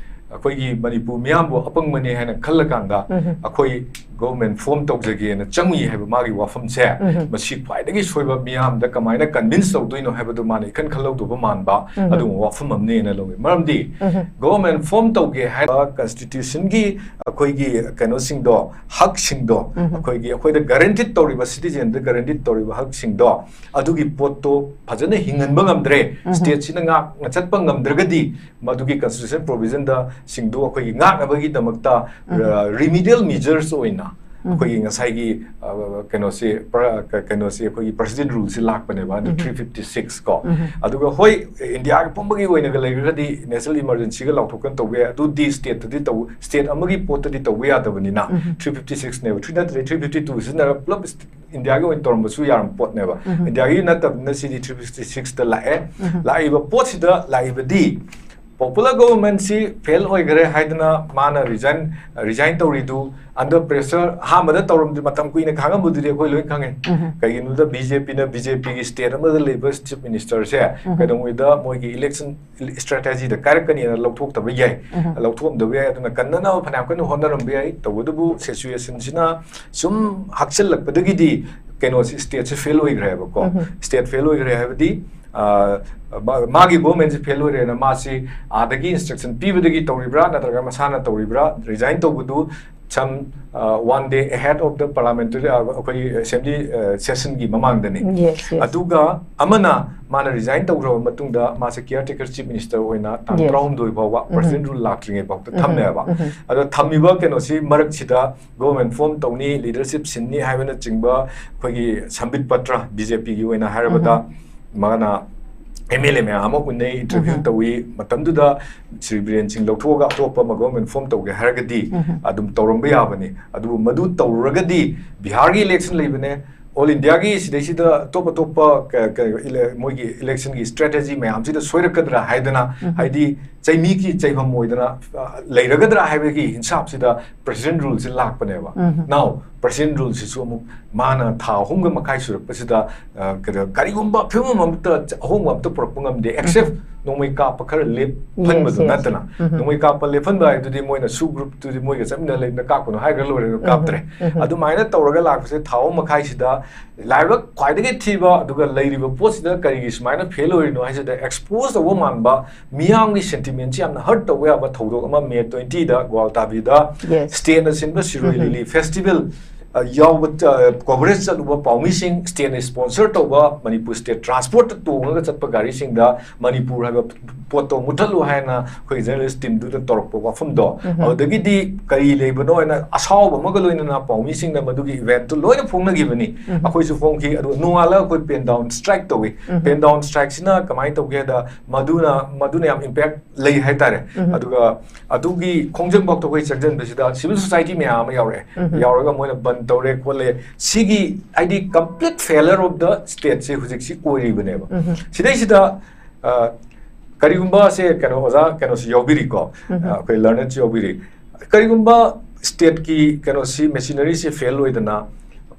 ꯑꯩꯈꯣꯏꯒꯤ ꯃꯅꯤꯄꯨꯔ ꯃꯤꯌꯥꯝꯕꯨ ꯑꯄꯪꯕꯅꯤ ꯍꯥꯏꯅ ꯈꯜꯂꯀꯥꯟꯗ ꯎꯝ꯫ ꯑꯩꯈꯣꯏ ꯒꯣꯚꯔꯟꯃꯦꯟꯠ ꯐꯣꯔꯝ ꯇꯧꯖꯒꯦꯅ ꯆꯪꯉꯤ ꯍꯥꯏꯕ ꯃꯥꯒꯤ ꯋꯥꯐꯝꯁꯦ, ꯃꯁꯤ ꯈ꯭ꯋꯥꯏꯗꯒꯤ ꯁꯣꯏꯕ, ꯃꯤꯌꯥꯝꯗ ꯀꯃꯥꯏꯅ ꯀꯟꯚꯤꯟꯁ ꯇꯧꯗꯣꯏꯅꯣ ꯍꯥꯏꯕꯗꯨ ꯃꯥꯅ ꯏꯈꯟ ꯈꯜꯍꯧꯗꯕ ꯃꯥꯟꯕ ꯑꯗꯨꯒꯨꯝꯕ ꯋꯥꯐꯝ ꯑꯃꯅꯦꯅ ꯂꯧꯏ꯫ ꯃꯔꯝꯗꯤ ꯒꯣꯚꯔꯟꯃꯦꯟꯠ ꯐꯣꯔꯝ ꯇꯧꯒꯦ ꯍꯥꯏꯕ ꯀꯟꯁꯇꯤꯇ꯭ꯌꯨꯁꯟꯒꯤ ꯑꯩꯈꯣꯏꯒꯤ ꯀꯩꯅꯣꯁꯤꯡꯗꯣ, ꯍꯛꯁꯤꯡꯗꯣ, ꯑꯩꯈꯣꯏꯒꯤ, ꯑꯩꯈꯣꯏꯗ ꯒꯥꯔꯦꯟꯇꯤꯠ ꯇꯧꯔꯤꯕ, ꯁꯤꯇꯤꯖꯦꯟꯗ ꯒꯥꯔꯦꯟꯇꯤꯠ ꯇꯧꯔꯤꯕ ꯍꯛꯁꯤꯡꯗꯣ, ꯑꯗꯨꯒꯤ ꯄꯣꯠꯇꯣ ꯐꯖꯅ ꯍꯤꯡꯍꯟꯕ ꯉꯝꯗ꯭ꯔꯦ, ꯁ꯭ꯇꯦꯠꯁꯤꯅ ꯉꯥꯛꯅ ꯆꯠꯄ ꯉꯝꯗ꯭ꯔꯒꯗꯤ, ꯃꯗꯨꯒꯤ ꯀꯟꯁꯇꯤꯇ꯭ꯌꯨꯁꯟ ꯄ꯭ꯔꯣꯚꯤꯖꯟꯗ ꯁꯤꯡꯗꯨ ꯑꯩꯈꯣꯏꯒꯤ ꯉꯥꯛꯅꯕꯒꯤꯗꯃꯛꯇ, ꯑ, ꯔꯤꯃꯤꯗꯤꯌꯦꯜ ꯃꯤꯖꯔꯁ ꯑꯣꯏꯅ ꯑꯩꯈꯣꯏꯒꯤ ꯉꯁꯥꯏꯒꯤ, ꯑ, ꯀꯩꯅꯣꯁꯤ, ꯄ꯭ꯔ-, ꯀ-, ꯀꯩꯅꯣꯁꯤ, ꯑꯩꯈꯣꯏꯒꯤ ꯄ꯭ꯔꯁꯤꯗꯦꯟ ꯔꯨꯜꯁꯤ ꯂꯥꯛꯄꯅꯦꯕ, under three fifty six ꯀꯣ꯫ ꯑꯗꯨꯒ ꯍꯣꯏ, ꯏꯟꯗꯤꯌꯥꯒꯤ ꯄꯨꯝꯕꯒꯤ ꯑꯣꯏꯅꯒ ꯂꯩꯈ꯭ꯔꯒꯗꯤ ꯅꯦꯁꯅꯦꯜ ꯏꯃꯔꯖꯦꯟꯁꯤꯒ ꯂꯥꯎꯊꯣꯛꯇꯅ ꯇꯧꯕ ꯌꯥꯏ꯫ ꯑꯗꯨꯗꯤ ꯁ꯭ꯇꯦꯠꯇꯗꯤ ꯇꯧ-, ꯁ꯭ꯇꯦꯠ ꯑꯃꯒꯤ ꯄꯣꯠꯇꯗꯤ ꯇꯧꯕ ꯌꯥꯗꯕꯅꯤꯅ, three fifty six ꯅꯦꯕ, three ꯅꯠꯇ꯭ꯔꯦ, three fifty two ꯁꯤꯖꯤꯟꯅꯔꯒ ꯄꯨꯂꯞ ꯏꯟꯗꯤꯌꯥꯒꯤ ꯑꯣꯏꯅ ꯇꯧꯔꯝꯕꯁꯨ ꯌꯥꯔꯝꯕ ꯄꯣꯠꯅꯦꯕ꯫ ꯏꯟꯗꯤꯌꯥꯒꯤ ꯅꯠꯇꯕꯅꯤꯅ ꯁꯤꯗꯤ three fifty six ꯇ ꯂꯥꯛꯑꯦ꯫ ꯂꯥꯛꯏꯕ ꯄꯣꯠꯁꯤꯗ ꯂꯥꯛꯏꯕꯗꯤ, ꯄꯣꯄꯨꯂꯔ ꯒꯣꯚꯔꯟꯃꯦꯟꯠꯁꯤ ꯐꯦꯜ ꯑꯣꯏꯈ꯭ꯔꯦ ꯍꯥꯏꯗꯅ ꯃꯥꯅ ꯔꯤꯖꯥꯏꯟ, ꯔꯤꯖꯥꯏꯟ ꯇꯧꯔꯤꯗꯨ under pressure, ꯑꯍꯥꯟꯕꯗ ꯇꯧꯔꯝꯗ-, ꯃꯇꯝ ꯀꯨꯏꯅ ꯈꯥꯡꯉꯝꯕꯗꯨꯗꯤ ꯑꯩꯈꯣꯏ ꯂꯣꯏ ꯈꯪꯉꯦ꯫ ꯀꯩꯒꯤꯅꯣꯗ ꯕꯤ ꯖꯦ ꯄꯤꯅ, ꯕꯤ ꯖꯦ ꯄꯤꯒꯤ ꯁ꯭ꯇꯦꯠ ꯑꯃꯗ ꯂꯩꯕ ꯆꯤꯐ ꯃꯤꯅꯤꯁꯇꯔꯁꯦ ꯀꯩꯗꯧꯉꯩꯗ ꯃꯣꯏꯒꯤ ꯏꯂꯦꯛꯁꯟ ꯁ꯭ꯇ꯭ꯔꯦꯇꯦꯖꯤꯗ ꯀꯥꯏꯔꯛꯀꯅꯤꯅ ꯂꯧꯊꯣꯛꯇꯕ ꯌꯥꯏ꯫ ꯂꯧꯊꯣꯛꯑꯝꯗꯕ ꯌꯥꯏ꯫ ꯑꯗꯨꯅ ꯀꯟꯅꯅꯕ ꯐꯅꯌꯥꯝ ꯀꯟꯅ ꯍꯣꯠꯅꯔꯝꯕ ꯌꯥꯏ꯫ ꯇꯧꯕꯇꯕꯨ ꯁꯤꯆꯨꯋꯦꯁꯟꯁꯤꯅ ꯁꯨꯝ ꯍꯥꯛꯆꯤꯜꯂꯛꯄꯗꯒꯤꯗꯤ ꯀꯩꯅꯣꯁꯤ, ꯁ꯭ꯇꯦꯠꯁꯤ ꯐꯦꯜ ꯑꯣꯏꯈ꯭ꯔꯦꯕꯀꯣ꯫ ꯁ꯭ꯇꯦꯠ ꯐꯦꯜ ꯑꯣꯏꯈ꯭ꯔꯦ ꯍꯥꯏꯕꯗꯤ, ꯑ, ꯃꯥ-, ꯃꯥꯒꯤ ꯒꯣꯚꯔꯟꯃꯦꯟꯠꯁꯤ ꯐꯦꯜ ꯑꯣꯏꯔꯦꯅ ꯃꯥꯁꯤ ꯑꯥꯗꯒꯤ ꯏꯟꯁꯇ꯭ꯔꯛꯁꯟ ꯄꯤꯕꯗꯒꯤ ꯇꯧꯔꯤꯕ꯭ꯔꯥ ꯅꯠꯇ꯭ꯔꯒ ꯃꯁꯥꯅ ꯇꯧꯔꯤꯕ꯭ꯔꯥ? ꯔꯤꯖꯥꯏꯟ ꯇꯧꯕꯗꯨ some, uh, one day ahead of the parliamentary, uh, ꯑꯩꯈꯣꯏꯒꯤ ꯑꯦꯁꯦꯝꯕ꯭ꯂꯤ, uh, ꯁꯦꯁꯟꯒꯤ ꯃꯃꯥꯡꯗꯅꯤ꯫ Yes, yes. ꯑꯗꯨꯒ ꯑꯃꯅ ꯃꯥꯅ ꯔꯤꯖꯥꯏꯟ ꯇꯧꯈ꯭ꯔꯕ ꯃꯇꯨꯡꯗ ꯃꯥꯁꯦ ꯀꯤꯌꯔ ꯇꯦꯀꯔ ꯆꯤꯐ ꯃꯤꯅꯤꯁꯇꯔ ꯑꯣꯏꯅ ꯇꯥꯡ Yes. ꯇꯔꯥꯍꯨꯝꯗꯣꯏ ꯐꯥꯎꯕ ꯄ꯭ꯔꯁꯤꯗꯦꯟ ꯔꯨꯜ ꯂꯥꯛꯇ꯭ꯔꯤꯉꯩ ꯐꯥꯎꯗ ꯊꯝꯃꯦꯕ꯫ ꯑꯗꯣ ꯊꯝꯃꯤꯕ ꯀꯩꯅꯣꯁꯤ ꯃꯔꯛꯁꯤꯗ ꯒꯣꯚꯔꯟꯃꯦꯟꯠ ꯐꯣꯔꯝ ꯇꯧꯅꯤ, ꯂꯤꯗꯔꯁꯤꯞ ꯁꯤꯟꯅꯤ ꯍꯥꯏꯕꯅꯆꯤꯡꯕ ꯑꯩꯈꯣꯏꯒꯤ ꯁꯝꯕꯤꯠ ꯄꯇ꯭ꯔ, ꯕꯤ ꯖꯦ ꯄꯤꯒꯤ ꯑꯣꯏꯅ ꯍꯥꯏꯔꯕꯗ, ꯃꯥꯅ ꯑꯦꯝ ꯑꯦꯜ ꯑꯦ ꯃꯌꯥꯝ ꯑꯃ ꯎꯅꯩ, ꯏꯟꯇꯔꯚ꯭ꯌꯨ ꯇꯧꯏ꯫ ꯃꯇꯝꯗꯨꯗ ꯁ꯭ꯔꯤ ꯕꯤꯔꯦꯟ ꯁꯤꯡ ꯂꯧꯊꯣꯛꯑꯒ ꯑꯇꯣꯞꯄ ꯑꯃ ꯒꯣꯚꯔꯟꯃꯦꯟꯠ ꯐꯣꯔꯝ ꯇꯧꯒꯦ ꯍꯥꯏꯔꯒꯗꯤ ꯑꯗꯨꯝ ꯇꯧꯔꯝꯕ ꯌꯥꯕꯅꯤ꯫ ꯑꯗꯨꯕꯨ ꯃꯗꯨ ꯇꯧꯔꯨꯔꯒꯗꯤ ꯕꯤꯍꯥꯔꯒꯤ ꯏꯂꯦꯛꯁꯟ ꯂꯩꯕꯅꯦ, ꯑꯣꯜ ꯏꯟꯗꯤꯌꯥꯒꯤ ꯁꯤꯗꯩꯁꯤꯗ ꯑꯇꯣꯞ ꯑꯇꯣꯞꯄ ꯀ-, ꯀ-, ꯏꯂꯦ-, ꯃꯣꯏꯒꯤ ꯏꯂꯦꯛꯁꯟꯒꯤ ꯁ꯭ꯇ꯭ꯔꯦꯇꯦꯖꯤ ꯃꯌꯥꯝꯁꯤꯗ ꯁꯣꯏꯔꯛꯀꯗ꯭ꯔꯥ ꯍꯥꯏꯗꯅ, ꯍꯥꯏꯗꯤ ꯆꯩꯃꯤꯒꯤ ꯆꯩꯐꯝ ꯑꯣꯏꯗꯅ, ꯑ, ꯂꯩꯔꯒꯗ꯭ꯔꯥ ꯍꯥꯏꯕꯒꯤ ꯍꯤꯟꯁꯥꯞꯁꯤꯗ ꯄ꯭ꯔꯁꯤꯗꯦꯟ ꯔꯨꯜꯁꯤ ꯂꯥꯛꯄꯅꯦꯕ꯫ Now, ꯄ꯭ꯔꯁꯤꯗꯦꯟ ꯔꯨꯜꯁꯤꯁꯨ ꯑꯃꯨꯛ ꯃꯥꯅ ꯊꯥ ꯑꯍꯨꯝꯒ ꯃꯈꯥꯏ ꯁꯨꯔꯛꯄꯁꯤꯗ, ꯑ, ꯀꯩꯗ-, ꯀꯔꯤꯒꯨꯝꯕ ꯐꯤꯕꯝ ꯑꯃꯠꯇ ꯑꯍꯣꯡꯕ ꯑꯃꯠꯇ ꯄꯨꯔꯛꯄ ꯉꯝꯗꯦ, except ꯅꯣꯡꯃꯩ ꯀꯥꯞꯄ ꯈꯔ ꯂꯦꯞꯍꯟꯕꯗꯨ Yes, yes. ꯅꯠꯇꯅ, ꯎꯝ. ꯅꯣꯡꯃꯩ ꯀꯥꯞꯄ ꯂꯦꯞꯍꯟꯕ ꯍꯥꯏꯗꯨꯗꯤ ꯃꯣꯏꯅ ꯁꯨ ꯒ꯭ꯔꯨꯞꯇꯨꯗꯤ ꯃꯣꯏꯒ ꯆꯠꯃꯤꯟꯅ ꯂꯩꯕꯅ ꯀꯥꯞꯀꯅꯨ ꯍꯥꯏꯈ꯭ꯔ ꯂꯣꯏꯔꯦ, ꯑꯗꯨ ꯎꯝ. ꯀꯥꯞꯇ꯭ꯔꯦ꯫ ꯎꯝ. ꯑꯗꯨꯃꯥꯏꯅ ꯇꯧꯔꯒ ꯂꯥꯛꯄꯁꯦ ꯊꯥ ꯑꯍꯨꯝ ꯃꯈꯥꯏꯁꯤꯗ ꯂꯥꯏꯕꯛ ꯈ꯭ꯋꯥꯏꯗꯒꯤ ꯊꯤꯕ, ꯑꯗꯨꯒ ꯂꯩꯔꯤꯕ ꯄꯣꯠꯁꯤꯗ ꯀꯔꯤꯒꯤ ꯁꯨꯃꯥꯏꯅ ꯐꯦꯜ ꯑꯣꯏꯔꯤꯅꯣ ꯍꯥꯏꯁꯤꯗ ꯑꯦꯛꯁꯄꯣꯖ ꯇꯧꯕ ꯃꯥꯟꯕ, ꯃꯤꯌꯥꯝꯒꯤ ꯁꯦꯟꯇꯤꯃꯦꯟꯁꯤ ꯌꯥꯝꯅ ꯍꯔꯠ ꯇꯧꯕ ꯌꯥꯕ ꯊꯧꯗꯣꯛ ꯑꯃ ꯃꯦ ꯇ꯭ꯋꯦꯟꯇꯤꯗ ꯒ꯭ꯋꯥꯜꯇꯥꯕꯤꯗ Yes. ꯁ꯭ꯇꯦꯠꯅ ꯁꯤꯟꯕ ꯁꯤꯔꯣꯏ ꯎꯝ. ꯂꯤꯂꯤ ꯐꯦꯁꯇꯤꯚꯦꯜ, ꯑ, ꯌꯥꯎꯕ, ꯑ, ꯀꯣꯚꯔꯦꯖ ꯆꯠꯂꯨꯕ ꯄꯥꯎꯃꯤꯁꯤꯡ, ꯁ꯭ꯇꯦꯠꯅ ꯁ꯭ꯄꯣꯟꯁꯔ ꯇꯧꯕ ꯃꯅꯤꯄꯨꯔ ꯁ꯭ꯇꯦꯠ ꯇ꯭ꯔꯥꯟꯁꯄꯣꯔꯠꯇ ꯇꯣꯡꯉꯒ ꯆꯠꯄ ꯒꯥꯔꯤꯁꯤꯡꯗ ꯃꯅꯤꯄꯨꯔ ꯍꯥꯏꯕ ꯄꯣꯠꯇꯣ ꯃꯨꯠꯊꯠꯂꯨ ꯍꯥꯏꯅ ꯑꯩꯈꯣꯏ ꯖꯔꯅꯦꯂꯤꯁ ꯇꯤꯝꯗꯨꯗ ꯇꯧꯔꯛꯄ ꯋꯥꯐꯝꯗꯣ, ꯎꯝ. ꯑꯗꯨꯗꯒꯤꯗꯤ ꯀꯔꯤ ꯂꯩꯕꯅꯣ ꯍꯥꯏꯅ ꯑꯁꯥꯎꯕ ꯑꯃꯒ ꯂꯣꯏꯅꯅ ꯄꯥꯎꯃꯤꯁꯤꯡꯅ ꯃꯗꯨꯒꯤ ꯏꯚꯦꯟꯠꯇꯨ ꯂꯣꯏꯅ ꯐꯣꯡꯅꯈꯤꯕꯅꯤ꯫ ꯎꯝ. ꯑꯩꯈꯣꯏꯁꯨ ꯐꯣꯡꯈꯤ꯫ ꯑꯗꯨꯒ ꯅꯣꯡꯉꯥꯜꯂꯒ ꯑꯩꯈꯣꯏ ꯄꯦꯟ ꯗꯥꯎꯟ ꯁ꯭ꯇ꯭ꯔꯥꯏꯛ ꯇꯧꯏ꯫ ꯎꯝ. ꯄꯦꯟ ꯗꯥꯎꯟ ꯁ꯭ꯇ꯭ꯔꯥꯏꯛꯁꯤꯅ ꯀꯃꯥꯏꯅ ꯇꯧꯒꯦꯗ, ꯃꯗꯨꯅ, ꯃꯗꯨꯅ ꯌꯥꯝ ꯏꯝꯄꯦꯛ ꯂꯩ ꯍꯥꯏꯇꯥꯔꯦ꯫ ꯎꯝ. ꯑꯗꯨꯒ ꯑꯗꯨꯒꯤ ꯈꯣꯡꯖꯪꯐꯥꯎꯗ ꯑꯩꯈꯣꯏ ꯆꯪꯁꯤꯟꯕꯁꯤꯗ ꯁꯤꯚꯤꯜ ꯁꯣꯁꯥꯏꯇꯤ ꯃꯌꯥꯝ ꯑꯃ ꯌꯥꯎꯔꯛꯑꯦ꯫ ꯎꯝ. ꯌꯥꯎꯔꯒ ꯃꯣꯏꯅ ꯕꯟ ꯇꯧꯔꯦ ꯈꯣꯠꯂꯦ꯫ ꯁꯤꯒꯤ ꯍꯥꯏꯗꯤ complete failure of the stateꯁꯦ ꯍꯧꯖꯤꯛꯁꯤ ꯑꯣꯏꯔꯤꯕꯅꯦꯕ꯫ ꯎꯝ. ꯁꯤꯗꯩꯁꯤꯗ, ꯑ, ꯀꯔꯤꯒꯨꯝꯕ ꯁꯦ ꯀꯩꯅꯣ ꯑꯣꯖꯥ ꯀꯩꯅꯣꯁꯤ ꯌꯥꯎꯕꯤꯔꯤꯀꯣ, ꯎꯝ. ꯑ, ꯑꯩꯈꯣꯏ ꯂꯔꯅꯔꯁꯤ ꯌꯥꯎꯕꯤꯔꯤ꯫ ꯀꯔꯤꯒꯨꯝꯕ ꯁ꯭ꯇꯦꯠꯀꯤ ꯀꯩꯅꯣꯁꯤ, ꯃꯦꯆꯤꯅꯔꯤꯁꯤ ꯐꯦꯜ ꯑꯣꯏꯗꯅ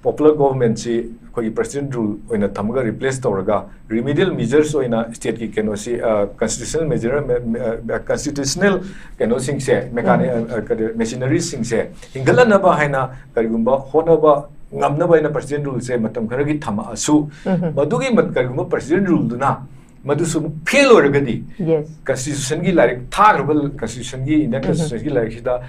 ꯄꯣꯄꯨꯂꯔ ꯒꯣꯚꯔꯟꯃꯦꯟꯠꯁꯤ ꯑꯩꯈꯣꯏꯒꯤ ꯄ꯭ꯔꯦꯁꯤꯗꯦꯟꯠ ꯔꯨꯜ ꯑꯣꯏꯅ ꯊꯝꯃꯒ ꯔꯤꯄ꯭ꯂꯦꯁ ꯇꯧꯔꯒ ꯔꯤꯃꯤꯗꯤꯌꯦꯜ ꯃꯤꯖꯔꯁ ꯑꯣꯏꯅ ꯁ꯭ꯇꯦꯠꯀꯤ ꯀꯩꯅꯣꯁꯤ, ꯑ, ꯀꯟꯁꯇꯤꯇ꯭ꯌꯨꯁꯅꯦꯜ ꯃꯦꯖꯔ, ꯃꯦ-, ꯑ, ꯀꯟꯁꯇꯤꯇ꯭ꯌꯨꯁꯅꯦꯜ ꯀꯩꯅꯣꯁꯤꯡꯁꯦ, ꯃꯦꯀꯥꯅꯤ-, ꯎꯝ. ꯑ, ꯑ, ꯀꯔꯤ, ꯃꯦꯆꯤꯅꯔꯤꯁꯤꯡꯁꯦ ꯍꯤꯡꯒꯠꯍꯟꯅꯕ ꯍꯥꯏꯅ ꯀꯔꯤꯒꯨꯝꯕ ꯍꯣꯠꯅꯕ ꯉꯝꯅꯕ ꯍꯥꯏꯅ ꯄ꯭ꯔꯦꯁꯤꯗꯦꯟꯠ ꯔꯨꯜꯁꯦ ꯃꯇꯝ ꯈꯔꯒꯤ ꯊꯝꯃꯛꯑꯁꯨ, ꯎꯝ. ꯃꯗꯨꯒꯤ ꯃꯠ-, ꯀꯔꯤꯒꯨꯝꯕ ꯄ꯭ꯔꯦꯁꯤꯗꯦꯟꯠ ꯔꯨꯜꯗꯨꯅ ꯃꯗꯨꯁꯨ ꯐꯦꯜ ꯑꯣꯏꯔꯒꯗꯤ, Yes. ꯀꯟꯁꯇꯤꯇ꯭ꯌꯨꯁꯟꯒꯤ ꯂꯥꯏꯔꯤꯛ ꯊꯥꯈ꯭ꯔꯕ, ꯀꯟꯁꯇꯤꯇ꯭ꯌꯨꯁꯟꯒꯤ, ꯏꯟꯗꯤꯌꯟ ꯎꯝ. ꯀꯟꯁꯇꯤꯇ꯭ꯌꯨꯁꯟꯒꯤ ꯂꯥꯏꯔꯤꯛꯁꯤꯗ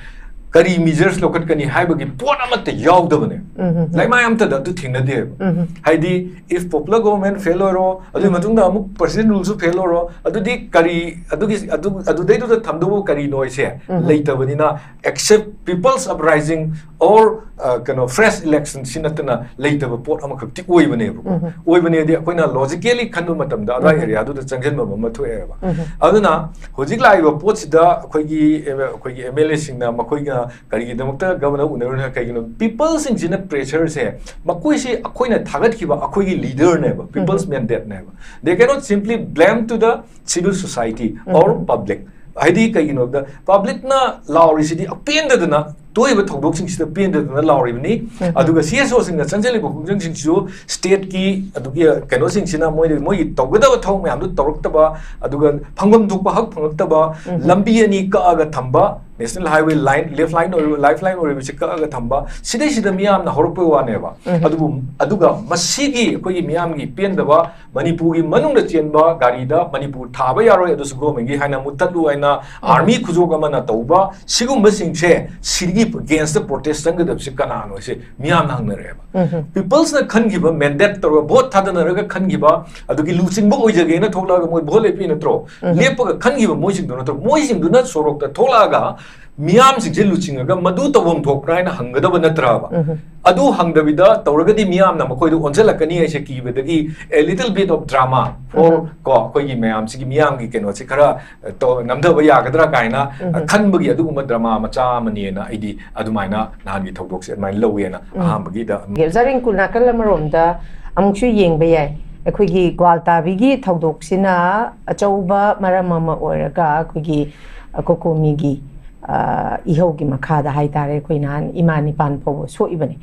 ꯀꯔꯤ ꯃꯤꯖꯔꯁ ꯂꯧꯈꯠꯀꯅꯤ ꯍꯥꯏꯕꯒꯤ ꯄꯣꯠ ꯑꯃꯠꯇ ꯌꯥꯎꯗꯕꯅꯦ꯫ ꯎꯝ. ꯂꯩꯃꯥꯏ ꯑꯃꯠꯇꯗ ꯑꯗꯨ ꯊꯦꯡꯅꯗꯦꯕ꯫ ꯎꯝ. ꯍꯥꯏꯗꯤ, if popular government fail ꯑꯣꯏꯔꯣ, ꯑꯗꯨꯒꯤ ꯎꯝ. ꯃꯇꯨꯡꯗ ꯑꯃꯨꯛ ꯄ꯭ꯔꯦꯁꯤꯗꯦꯟꯠ ꯔꯨꯜꯁꯨ ꯐꯦꯜ ꯑꯣꯏꯔꯣ, ꯑꯗꯨꯗꯤ ꯀꯔꯤ, ꯑꯗꯨꯒꯤ, ꯑꯗꯨ, ꯑꯗꯨꯗꯩꯗꯨꯗ ꯊꯝꯗꯧꯕ ꯀꯔꯤꯅꯣ ꯍꯥꯏꯁꯦ ꯎꯝ. ꯂꯩꯇꯕꯅꯤꯅ, except people's uprising or, ꯑ, ꯀꯩꯅꯣ, fresh election ꯁꯤ ꯅꯠꯇꯅ ꯂꯩꯇꯕ ꯄꯣꯠ ꯑꯃꯈꯛꯇꯤ ꯑꯣꯏꯕꯅꯦꯕꯀꯣ꯫ ꯎꯝ. ꯑꯣꯏꯕꯅꯦꯗꯤ ꯑꯩꯈꯣꯏꯅ ꯂꯣꯖꯤꯀꯦꯂꯤ ꯈꯟꯕ ꯃꯇꯝꯗ ꯑꯗꯨꯋꯥꯏ ꯎꯝ. ꯑꯦꯔꯤꯌꯥꯗꯨꯗ ꯆꯪꯁꯤꯟꯕ ꯑꯃ ꯊꯣꯛꯑꯦꯕ꯫ ꯎꯝ. ꯑꯗꯨꯅ ꯍꯧꯖꯤꯛ ꯂꯥꯛꯏꯕ ꯄꯣꯠꯁꯤꯗ ꯑꯩꯈꯣꯏꯒꯤ, ꯑꯩꯈꯣꯏꯒꯤ ꯑꯦꯝ ꯑꯦꯜ ꯑꯦꯁꯤꯡꯅ ꯃꯈꯣꯏꯅ ꯀꯔꯤꯒꯤꯗꯃꯛꯇ ꯒꯚꯔꯅꯔ ꯎꯅꯔꯨꯅ, ꯀꯩꯒꯤꯅꯣ? ꯄꯤꯄꯜꯁꯤꯡꯁꯤꯅ ꯄ꯭ꯔꯦꯁꯔꯁꯦ, ꯃꯈꯣꯏꯁꯤ ꯑꯩꯈꯣꯏꯅ ꯊꯥꯒꯠꯈꯤꯕ ꯑꯩꯈꯣꯏꯒꯤ ꯂꯤꯗꯔꯅꯦꯕ, ꯄꯤꯄꯜꯁ ꯃꯦꯟꯗꯦꯠꯅꯦꯕ꯫ They cannot simply blame to the civil society or um. public. ꯍꯥꯏꯗꯤ ꯀꯩꯒꯤꯅꯣꯗ ꯄꯕ꯭ꯂꯤꯛꯅ ꯂꯥꯎꯔꯤꯁꯤꯗꯤ ꯑꯄꯦꯟꯗꯗꯅ ꯊꯣꯛꯏꯕ ꯊꯧꯗꯣꯛꯁꯤꯡꯁꯤꯗ ꯄꯦꯟꯗꯗꯅ ꯂꯥꯎꯔꯤꯕꯅꯤ꯫ ꯑꯗꯨꯒ ꯁꯤ ꯑꯦꯁ ꯑꯣꯁꯤꯡꯅ ꯆꯪꯁꯤꯜꯂꯤꯕ ꯈꯣꯡꯖꯪꯁꯤꯡꯁꯤꯁꯨ ꯁ꯭ꯇꯦꯠꯀꯤ ꯑꯗꯨꯒꯤ ꯀꯩꯅꯣꯁꯤꯡꯁꯤꯅ ꯃꯣꯏꯗ ꯃꯣꯏꯒꯤ ꯇꯧꯒꯗꯕ ꯊꯕꯛ ꯃꯌꯥꯝꯗꯨ ꯇꯧꯔꯛꯇꯕ, ꯑꯗꯨꯒ ꯐꯪꯐꯝ ꯊꯣꯛꯄ ꯍꯛ ꯐꯪꯉꯛꯇꯕ, ꯂꯝꯕꯤ ꯑꯅꯤ ꯀꯛꯑꯒ ꯊꯝꯕ, national highway line, left line ꯑꯣꯏꯔꯤꯕ, ꯂꯥꯏꯐ ꯂꯥꯏꯟ ꯑꯣꯏꯔꯤꯕꯁꯤ ꯀꯛꯑꯒ ꯊꯝꯕ, ꯁꯤꯗꯩꯁꯤꯗ ꯃꯤꯌꯥꯝꯅ ꯍꯧꯔꯛꯄꯩ ꯋꯥꯅꯦꯕ꯫ ꯑꯗꯨꯕꯨ ꯑꯗꯨꯒ ꯃꯁꯤꯒꯤ ꯑꯩꯈꯣꯏꯒꯤ ꯃꯤꯌꯥꯝꯒꯤ ꯄꯦꯟꯗꯕ, ꯃꯅꯤꯄꯨꯔꯒꯤ ꯃꯅꯨꯡꯗ ꯆꯦꯟꯕ ꯒꯥꯔꯤꯗ ꯃꯅꯤꯄꯨꯔ ꯊꯥꯕ ꯌꯥꯔꯣꯏ, ꯑꯗꯨꯁꯨ ꯒꯣꯔꯃꯦꯟꯒꯤ ꯍꯥꯏꯅ ꯃꯨꯠꯊꯠꯂꯨ ꯍꯥꯏꯅ ꯑꯥꯔꯃꯤ ꯈꯨꯖꯣꯛ ꯑꯃꯅ ꯇꯧꯕ, ꯁꯤꯒꯨꯝꯕꯁꯤꯡꯁꯦ, ꯁꯤꯒꯤ ꯑꯒꯦꯟꯁꯇ ꯄ꯭ꯔꯣꯇꯦꯁ ꯆꯪꯒꯗꯕꯁꯤ ꯀꯅꯥꯅꯣ ꯍꯥꯏꯁꯦ ꯃꯤꯌꯥꯝꯅ ꯍꯪꯅꯔꯛꯑꯦꯕ꯫ ꯄꯤꯄꯜꯁꯅ ꯈꯟꯈꯤꯕ, ꯃꯦꯟꯗꯦꯠ ꯇꯧꯔꯒ ꯚꯣꯠ ꯊꯥꯗꯅꯔꯒ ꯈꯟꯈꯤꯕ, ꯑꯗꯨꯒꯤ ꯂꯨꯆꯤꯡꯕ ꯑꯣꯏꯖꯒꯦꯅ ꯊꯣꯛꯂꯛꯑꯒ ꯃꯣꯏ ꯚꯣꯠ ꯂꯦꯞꯄꯤ ꯅꯠꯇ꯭ꯔꯣ? ꯂꯦꯞꯄꯒ ꯈꯟꯈꯤꯕ ꯃꯣꯏꯁꯤꯡꯗꯨ ꯅꯠꯇ꯭ꯔꯣ? ꯃꯣꯏꯁꯤꯡꯗꯨꯅ ꯁꯣꯔꯣꯛꯇ ꯊꯣꯛꯂꯛꯑꯒ ꯃꯤꯌꯥꯝꯁꯤꯡꯁꯦ ꯂꯨꯆꯤꯡꯉꯒ ꯃꯗꯨ ꯇꯧꯐꯝ ꯊꯣꯛꯄ꯭ꯔꯥ ꯍꯥꯏꯅ ꯍꯪꯒꯗꯕ ꯅꯠꯇ꯭ꯔꯕ? ꯑꯗꯨ ꯍꯪꯗꯕꯤꯗ ꯇꯧꯔꯒꯗꯤ ꯃꯤꯌꯥꯝꯅ ꯃꯈꯣꯏꯗ ꯑꯣꯟꯁꯤꯜꯂꯛꯀꯅꯤ ꯍꯥꯏꯁꯦ ꯀꯤꯕꯗꯒꯤ, a little bit of drama for, ꯀꯣ, ꯑꯩꯈꯣꯏꯒꯤ ꯃꯌꯥꯝꯁꯤꯒꯤ ꯃꯤꯌꯥꯝꯒꯤ ꯀꯩꯅꯣꯁꯦ ꯈꯔ, ꯑ, ꯇꯧ-, ꯅꯝꯊꯕ ꯌꯥꯒꯗ꯭ꯔꯥ ꯀꯥꯏꯅ, ꯑ, ꯈꯟꯕꯒꯤ ꯑꯗꯨꯒꯨꯝꯕ ꯗ꯭ꯔꯃꯥ ꯃꯆꯥ ꯑꯃꯅꯦꯅ ꯑꯩꯗꯤ ꯑꯗꯨꯃꯥꯏꯅ ꯅꯍꯥꯟꯒꯤ ꯊꯧꯗꯣꯛꯁꯦ ꯑꯗꯨꯃꯥꯏꯅ ꯂꯧꯋꯦꯅ ꯑꯍꯥꯟꯕꯒꯤꯗ꯫ ꯑꯣꯖꯥ ꯔꯤꯡꯀꯨ, ꯅꯥꯀꯜ ꯑꯃꯔꯣꯝꯗ ꯑꯃꯨꯛꯁꯨ ꯌꯦꯡꯕ ꯌꯥꯏ, ꯑꯩꯈꯣꯏꯒꯤ ꯒ꯭ꯋꯥꯜꯇꯥꯕꯤꯒꯤ ꯊꯧꯗꯣꯛꯁꯤꯅ ꯑꯆꯧꯕ ꯃꯔꯝ ꯑꯃ ꯑꯣꯏꯔꯒ ꯑꯩꯈꯣꯏꯒꯤ, ꯑ, ꯀꯣꯀꯣꯃꯤꯒꯤ, ꯑ, ꯏꯍꯧꯒꯤ ꯃꯈꯥꯗ ꯍꯥꯏꯇꯥꯔꯦ, ꯑꯩꯈꯣꯏ ꯅꯍꯥꯟ ꯏꯃꯥ ꯅꯤꯄꯥꯟ ꯐꯥꯎꯕ ꯁꯣꯛꯏꯕꯅꯤ꯫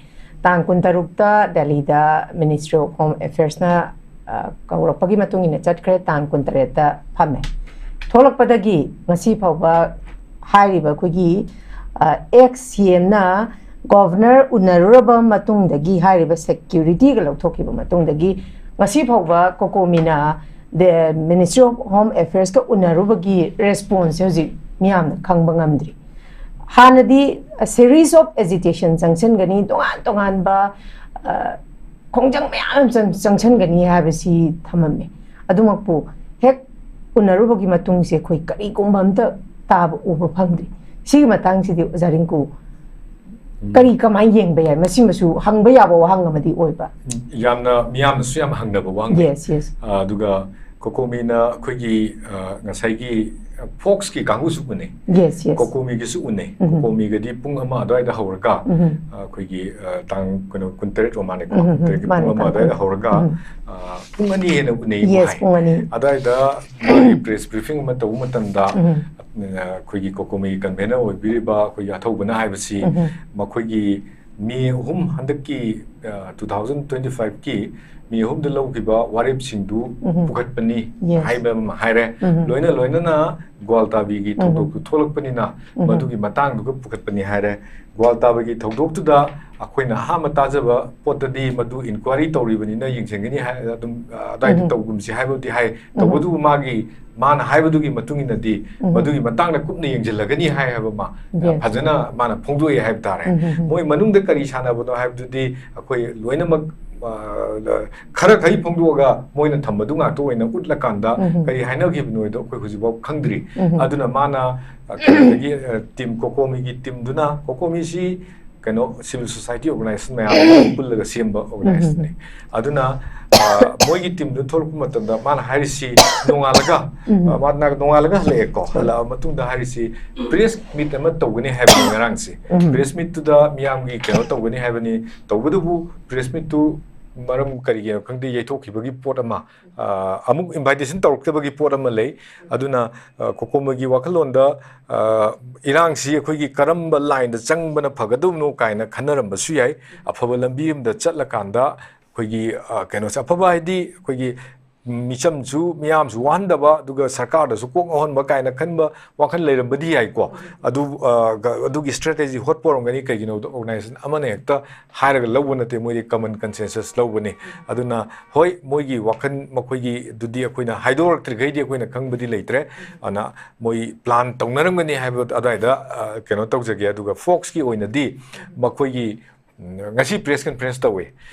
ꯇꯥꯡ ꯀꯨꯟꯇꯔꯨꯛꯇ ꯗꯦꯜꯂꯤꯗ Ministry of Home Affairsꯅ, ꯑ, ꯀꯧꯔꯛꯄꯒꯤ ꯃꯇꯨꯡ ꯏꯟꯅ ꯆꯠꯈ꯭ꯔꯦ, ꯇꯥꯡ ꯀꯨꯟꯇꯔꯦꯠꯇ ꯐꯝꯃꯦ꯫ ꯊꯣꯛꯂꯛꯄꯗꯒꯤ ꯉꯁꯤ ꯐꯥꯎꯕ ꯍꯥꯏꯔꯤꯕ ꯑꯩꯈꯣꯏꯒꯤ, ꯑ, ex C Mꯅ Governor ꯎꯅꯔꯨꯔꯕ ꯃꯇꯨꯡꯗꯒꯤ, ꯍꯥꯏꯔꯤꯕ securityꯒ ꯂꯧꯊꯣꯛꯈꯤꯕ ꯃꯇꯨꯡꯗꯒꯤ ꯉꯁꯤ ꯐꯥꯎꯕ ꯀꯣꯀꯣꯃꯤꯅ the Ministry of Home Affairsꯀ ꯎꯅꯔꯨꯕꯒꯤ responseꯁꯦ ꯍꯧꯖꯤꯛ ꯃꯤꯌꯥꯝꯅ ꯈꯪꯕ ꯉꯝꯗ꯭ꯔꯤ꯫ ꯍꯥꯟꯅꯗꯤ a series of agitation ꯆꯪꯁꯤꯟꯒꯅꯤ, ꯇꯣꯉꯥꯟ ꯇꯣꯉꯥꯟꯕ, ꯑ, ꯈꯣꯡꯖꯪ ꯃꯌꯥꯝ ꯑꯃ ꯆꯪ-, ꯆꯪꯁꯤꯟꯒꯅꯤ ꯍꯥꯏꯕꯁꯤ ꯊꯝꯃꯝꯃꯦ꯫ ꯑꯗꯨꯃꯛꯄꯨ ꯍꯦꯛ ꯎꯅꯔꯨꯕꯒꯤ ꯃꯇꯨꯡꯁꯦ ꯑꯩꯈꯣꯏ ꯀꯔꯤꯒꯨꯝꯕ ꯑꯝꯇ ꯇꯥꯕ ꯎꯕ ꯐꯪꯗꯦ꯫ ꯁꯤꯒꯤ ꯃꯇꯥꯡꯁꯤꯗꯤ ꯑꯣꯖꯥ ꯔꯤꯡꯀꯨ, ꯎꯝ꯫ ꯀꯔꯤ, ꯀꯃꯥꯏꯅ ꯌꯦꯡꯕ ꯌꯥꯏ? ꯃꯁꯤꯃꯁꯨ ꯍꯪꯕ ꯌꯥꯕ ꯋꯥꯍꯪ ꯑꯃꯗꯤ ꯑꯣꯏꯕ꯫ ꯌꯥꯝꯅ, ꯃꯤꯌꯥꯝꯅꯁꯨ ꯌꯥꯝ ꯍꯪꯅꯕ ꯋꯥꯍꯪꯅꯤ꯫ Yes, yes꯫ ꯑ, ꯑꯗꯨꯒ ꯀꯣꯀꯣꯃꯤꯅ ꯑꯩꯈꯣꯏꯒꯤ, ꯑ, ꯉꯁꯥꯏꯒꯤ ꯐꯣꯛꯁꯀꯤ ꯀꯥꯡꯕꯨꯁꯨ ꯎꯅꯩ꯫ Yes, yes. ꯀꯣꯀꯣꯃꯤꯒꯤꯁꯨ ꯎꯅꯩ꯫ ꯎꯝ꯫ ꯀꯣꯀꯣꯃꯤꯒꯗꯤ ꯄꯨꯡ ꯑꯃ ꯑꯗꯨꯋꯥꯏꯗ ꯍꯧꯔꯒ ꯎꯝ꯫ ꯑꯩꯈꯣꯏꯒꯤ ꯑ, ꯇꯥꯡ ꯀꯩꯅꯣ ꯀꯨꯟꯇꯔꯦꯠ ꯑꯣꯏ ꯃꯥꯜꯂꯦꯀꯣ꯫ ꯎꯝ, ꯎꯝ, ꯀꯨꯟꯇꯔꯦꯠꯀꯤ ꯃꯥꯅꯦ, ꯄꯨꯡ ꯑꯃ ꯇꯥꯡ ꯑꯗꯨꯋꯥꯏꯗ ꯀꯨꯟ꯫ ꯍꯧꯔꯒ ꯎꯝ꯫ ꯑ, ꯄꯨꯡ ꯑꯅꯤ ꯍꯦꯟꯅ ꯎꯅꯩ Yes, ꯍꯥꯏ꯫ ꯄꯨꯡ ꯑꯅꯤ꯫ ꯑꯗꯨꯋꯥꯏꯗ ꯃꯥꯒꯤ ꯄ꯭ꯔꯦꯁ ꯕ꯭ꯔꯤꯐꯤꯡ ꯑꯃ ꯇꯧꯕ ꯃꯇꯝꯗ ꯎꯝ꯫ ꯑ, ꯑꯩꯈꯣꯏꯒꯤ ꯀꯣꯀꯣꯃꯤꯒꯤ ꯀꯟꯚꯦꯅꯔ ꯑꯣꯏꯕꯤꯔꯤꯕ ꯑꯩꯈꯣꯏꯒꯤ ꯑꯊꯧꯕꯅ ꯍꯥꯏꯕꯁꯤ ꯎꯝ꯫ ꯃꯈꯣꯏꯒꯤ ꯃꯤ ꯑꯍꯨꯝ ꯍꯟꯗꯛꯀꯤ ꯇꯨ ꯊꯥꯎꯖꯟ ꯇ꯭ꯋꯦꯟꯇꯤ ꯐꯥꯏꯚꯀꯤ ꯃꯤ ꯑꯍꯨꯝꯗ ꯂꯧꯈꯤꯕ ꯋꯥꯔꯦꯞꯁꯤꯡꯗꯨ ꯎꯝ꯫ ꯄꯨꯈꯠꯄꯅꯤ Yes. ꯍꯥꯏꯕ ꯑꯃ ꯍꯥꯏꯔꯦ꯫ ꯎꯝ꯫ ꯂꯣꯏꯅ ꯂꯣꯏꯅꯅ ꯒ꯭ꯋꯥꯜꯇꯥꯕꯤꯒꯤ ꯎꯝ꯫ ꯊꯧꯗꯣꯛꯇꯨ ꯊꯣꯛꯂꯛꯄꯅꯤꯅ ꯎꯝ꯫ ꯃꯗꯨꯒꯤ ꯃꯇꯥꯡꯗꯨꯒ ꯄꯨꯈꯠꯄꯅꯤ ꯍꯥꯏꯔꯦ꯫ ꯒ꯭ꯋꯥꯜꯇꯥꯕꯤꯒꯤ ꯊꯧꯗꯣꯛꯇꯨꯗ ꯑꯩꯈꯣꯏꯅ ꯑꯍꯥꯟꯕ ꯇꯥꯖꯕ ꯄꯣꯠꯇꯗꯤ ꯃꯗꯨ ꯏꯟꯀ꯭ꯋꯥꯏꯔꯤ ꯇꯧꯔꯤꯕꯅꯤꯅ ꯌꯦꯡꯁꯤꯟꯒꯅꯤ ꯍꯥꯏ, ꯑꯗꯨꯝ ꯑ, ꯑꯗꯥꯏꯗ ꯎꯝ꯫ ꯇꯧꯒꯨꯝꯁꯤ ꯍꯥꯏꯕꯕꯨꯗꯤ ꯍꯥꯏ꯫ ꯇꯧꯕꯗꯨꯕꯨ ꯃꯥꯒꯤ ꯃꯥꯅ ꯍꯥꯏꯕꯗꯨꯒꯤ ꯃꯇꯨꯡ ꯏꯟꯅꯗꯤ ꯎꯝ꯫ ꯃꯗꯨꯒꯤ ꯃꯇꯥꯡꯗ ꯀꯨꯞꯅ ꯌꯦꯡꯁꯤꯜꯂꯒꯅꯤ ꯍꯥꯏ ꯍꯥꯏꯕ ꯑꯃ Yes. ꯐꯖꯅ ꯃꯥꯅ ꯐꯣꯡꯗꯣꯛꯑꯦ ꯍꯥꯏꯕ ꯇꯥꯔꯦ꯫ ꯎꯝ, ꯎꯝ, ꯎꯝ꯫ ꯃꯣꯏ ꯃꯅꯨꯡꯗ ꯀꯔꯤ ꯁꯥꯟꯅꯕꯅꯣ ꯍꯥꯏꯕꯗꯨꯗꯤ ꯑꯩꯈꯣꯏ ꯂꯣꯏꯅꯃꯛ ꯑ, ꯈꯔ ꯈꯩ ꯐꯣꯡꯗꯣꯛꯑꯒ ꯃꯣꯏꯅ ꯊꯝꯕꯗꯨ ꯉꯥꯛꯇ ꯑꯣꯏꯅ ꯎꯠꯂꯀꯥꯟꯗ ꯎꯝ꯫ ꯀꯔꯤ ꯍꯥꯏꯅꯈꯤꯕꯅꯣꯗꯣ ꯑꯩꯈꯣꯏ ꯍꯧꯖꯤꯛꯐꯥꯎ ꯈꯪꯗ꯭ꯔꯤ꯫ ꯎꯝ꯫ ꯑꯗꯨꯅ ꯃꯥꯅ ꯑ, ꯀꯩꯅꯣꯗꯒꯤ ꯑ, ꯇꯤꯝ ꯀꯣꯀꯣꯃꯤꯒꯤ ꯇꯤꯝꯗꯨꯅ, ꯀꯣꯀꯣꯃꯤꯁꯤ ꯀꯩꯅꯣ ꯁꯤꯚꯤꯜ ꯁꯣꯁꯥꯏꯇꯤ ꯑꯣꯔꯒꯅꯥꯏꯖꯦꯁꯟ ꯃꯌꯥꯝ ꯑꯃ ꯄꯨꯜꯂꯒ ꯁꯦꯝꯕ ꯑꯣꯔꯒꯅꯥꯏꯖꯦꯁꯟꯅꯤ꯫ ꯑꯗꯨꯅ ꯑ, ꯃꯣꯏꯒꯤ ꯇꯤꯝꯗꯨ ꯊꯣꯛꯂꯛꯄ ꯃꯇꯝꯗ ꯃꯥꯅ ꯍꯥꯏꯔꯤꯁꯤ ꯅꯣꯡꯉꯥꯜꯂꯒ ꯎꯝ꯫ ꯑ, ꯃꯥꯅ ꯅꯣꯡꯉꯥꯜꯂꯒ ꯍꯜꯂꯛꯑꯦꯀꯣ꯫ ꯍꯜꯂꯛꯑ ꯃꯇꯨꯡꯗ ꯍꯥꯏꯔꯤꯁꯤ ꯄ꯭ꯔꯦꯁ ꯃꯤꯠ ꯑꯃ ꯇꯧꯒꯅꯤ ꯍꯥꯏꯕꯅꯤ ꯉꯔꯥꯡꯁꯦ꯫ ꯎꯝ꯫ ꯄ꯭ꯔꯦꯁ ꯃꯤꯠꯇꯨꯗ ꯃꯤꯌꯥꯝꯒꯤ ꯀꯩꯅꯣ ꯇꯧꯒꯅꯤ ꯍꯥꯏꯕꯅꯤ꯫ ꯇꯧꯕꯇꯕꯨ ꯄ꯭ꯔꯦꯁ ꯃꯤꯠꯇꯨ ꯃꯔꯝ ꯀꯔꯤꯒꯤꯅꯣ ꯈꯪꯗꯦ ꯌꯩꯊꯣꯛꯈꯤꯕꯒꯤ ꯄꯣꯠ ꯑꯃ, ꯑ, ꯑꯃꯨꯛ ꯏꯟꯚꯥꯏꯇꯦꯁꯟ ꯇꯧꯔꯛꯇꯕꯒꯤ ꯄꯣꯠ ꯑꯃ ꯂꯩ꯫ ꯑꯗꯨꯅ ꯑ, ꯀꯣꯀꯣꯃꯤꯒꯤ ꯋꯥꯈꯜꯂꯣꯟꯗ ꯑ, ꯏꯔꯥꯡꯁꯤ ꯑꯩꯈꯣꯏꯒꯤ ꯀꯔꯝꯕ ꯂꯥꯏꯟꯗ ꯆꯪꯕꯅ ꯐꯒꯗꯕꯅꯣ ꯀꯥꯏꯅ ꯈꯟꯅꯔꯝꯕꯁꯨ ꯌꯥꯏ꯫ ꯑꯐꯕ ꯂꯝꯕꯤ ꯑꯃꯗ ꯆꯠꯂꯀꯥꯟꯗ ꯑꯩꯈꯣꯏꯒꯤ ꯑ, ꯀꯩꯅꯣꯁꯦ ꯑꯐꯕ ꯍꯥꯏꯗꯤ ꯑꯩꯈꯣꯏꯒꯤ ꯃꯤꯆꯝꯁꯨ ꯃꯤꯌꯥꯝꯁꯨ ꯋꯥꯍꯟꯗꯕ, ꯑꯗꯨꯒ ꯁꯔꯀꯥꯔꯗꯁꯨ ꯀꯣꯛ ꯉꯥꯎꯍꯟꯕ ꯀꯥꯏꯅ ꯈꯟꯕ ꯋꯥꯈꯜ ꯂꯩꯔꯝꯕꯗꯤ ꯌꯥꯏꯀꯣ꯫ ꯑꯗꯨ ꯑ, ꯒ-, ꯑꯗꯨꯒꯤ ꯁ꯭ꯇ꯭ꯔꯦꯇꯦꯖꯤ ꯍꯣꯠꯄ ꯑꯣꯏꯔꯝꯒꯅꯤ꯫ ꯀꯩꯒꯤꯅꯣꯗ ꯑꯣꯔꯒꯅꯥꯏꯖꯦꯁꯟ ꯑꯃꯅ ꯍꯦꯛꯇ ꯍꯥꯏꯔꯒ ꯂꯧꯕ ꯅꯠꯇꯦ, ꯃꯣꯏꯗꯤ ꯀꯃꯟ ꯀꯟꯁꯦꯟꯁꯁ ꯂꯧꯕꯅꯤ꯫ ꯑꯗꯨꯅ ꯍꯣꯏ, ꯃꯣꯏꯒꯤ ꯋꯥꯈꯜ ꯃꯈꯣꯏꯒꯤ ꯗꯨꯗꯤ ꯑꯩꯈꯣꯏꯅ ꯍꯥꯏꯗꯣꯔꯛꯇ꯭ꯔꯤꯈꯩꯗꯤ ꯑꯩꯈꯣꯏꯅ ꯈꯪꯕꯗꯤ ꯂꯩꯇ꯭ꯔꯦ꯫ ꯑꯗꯨꯅ ꯃꯣꯏ ꯄ꯭ꯂꯥꯟ ꯇꯧꯅꯔꯝꯒꯅꯤ ꯍꯥꯏꯕ ꯑꯗꯨꯋꯥꯏꯗ ꯑ, ꯀꯩꯅꯣ ꯇꯧꯖꯒꯦ꯫ ꯑꯗꯨꯒ ꯐꯣꯛꯁꯀꯤ ꯑꯣꯏꯅꯗꯤ ꯃꯈꯣꯏꯒꯤ ꯎꯝ, ꯉꯁꯤ ꯄ꯭ꯔꯦꯁ ꯀꯟꯐꯔꯦꯟꯁ ꯇꯧꯋꯤ꯫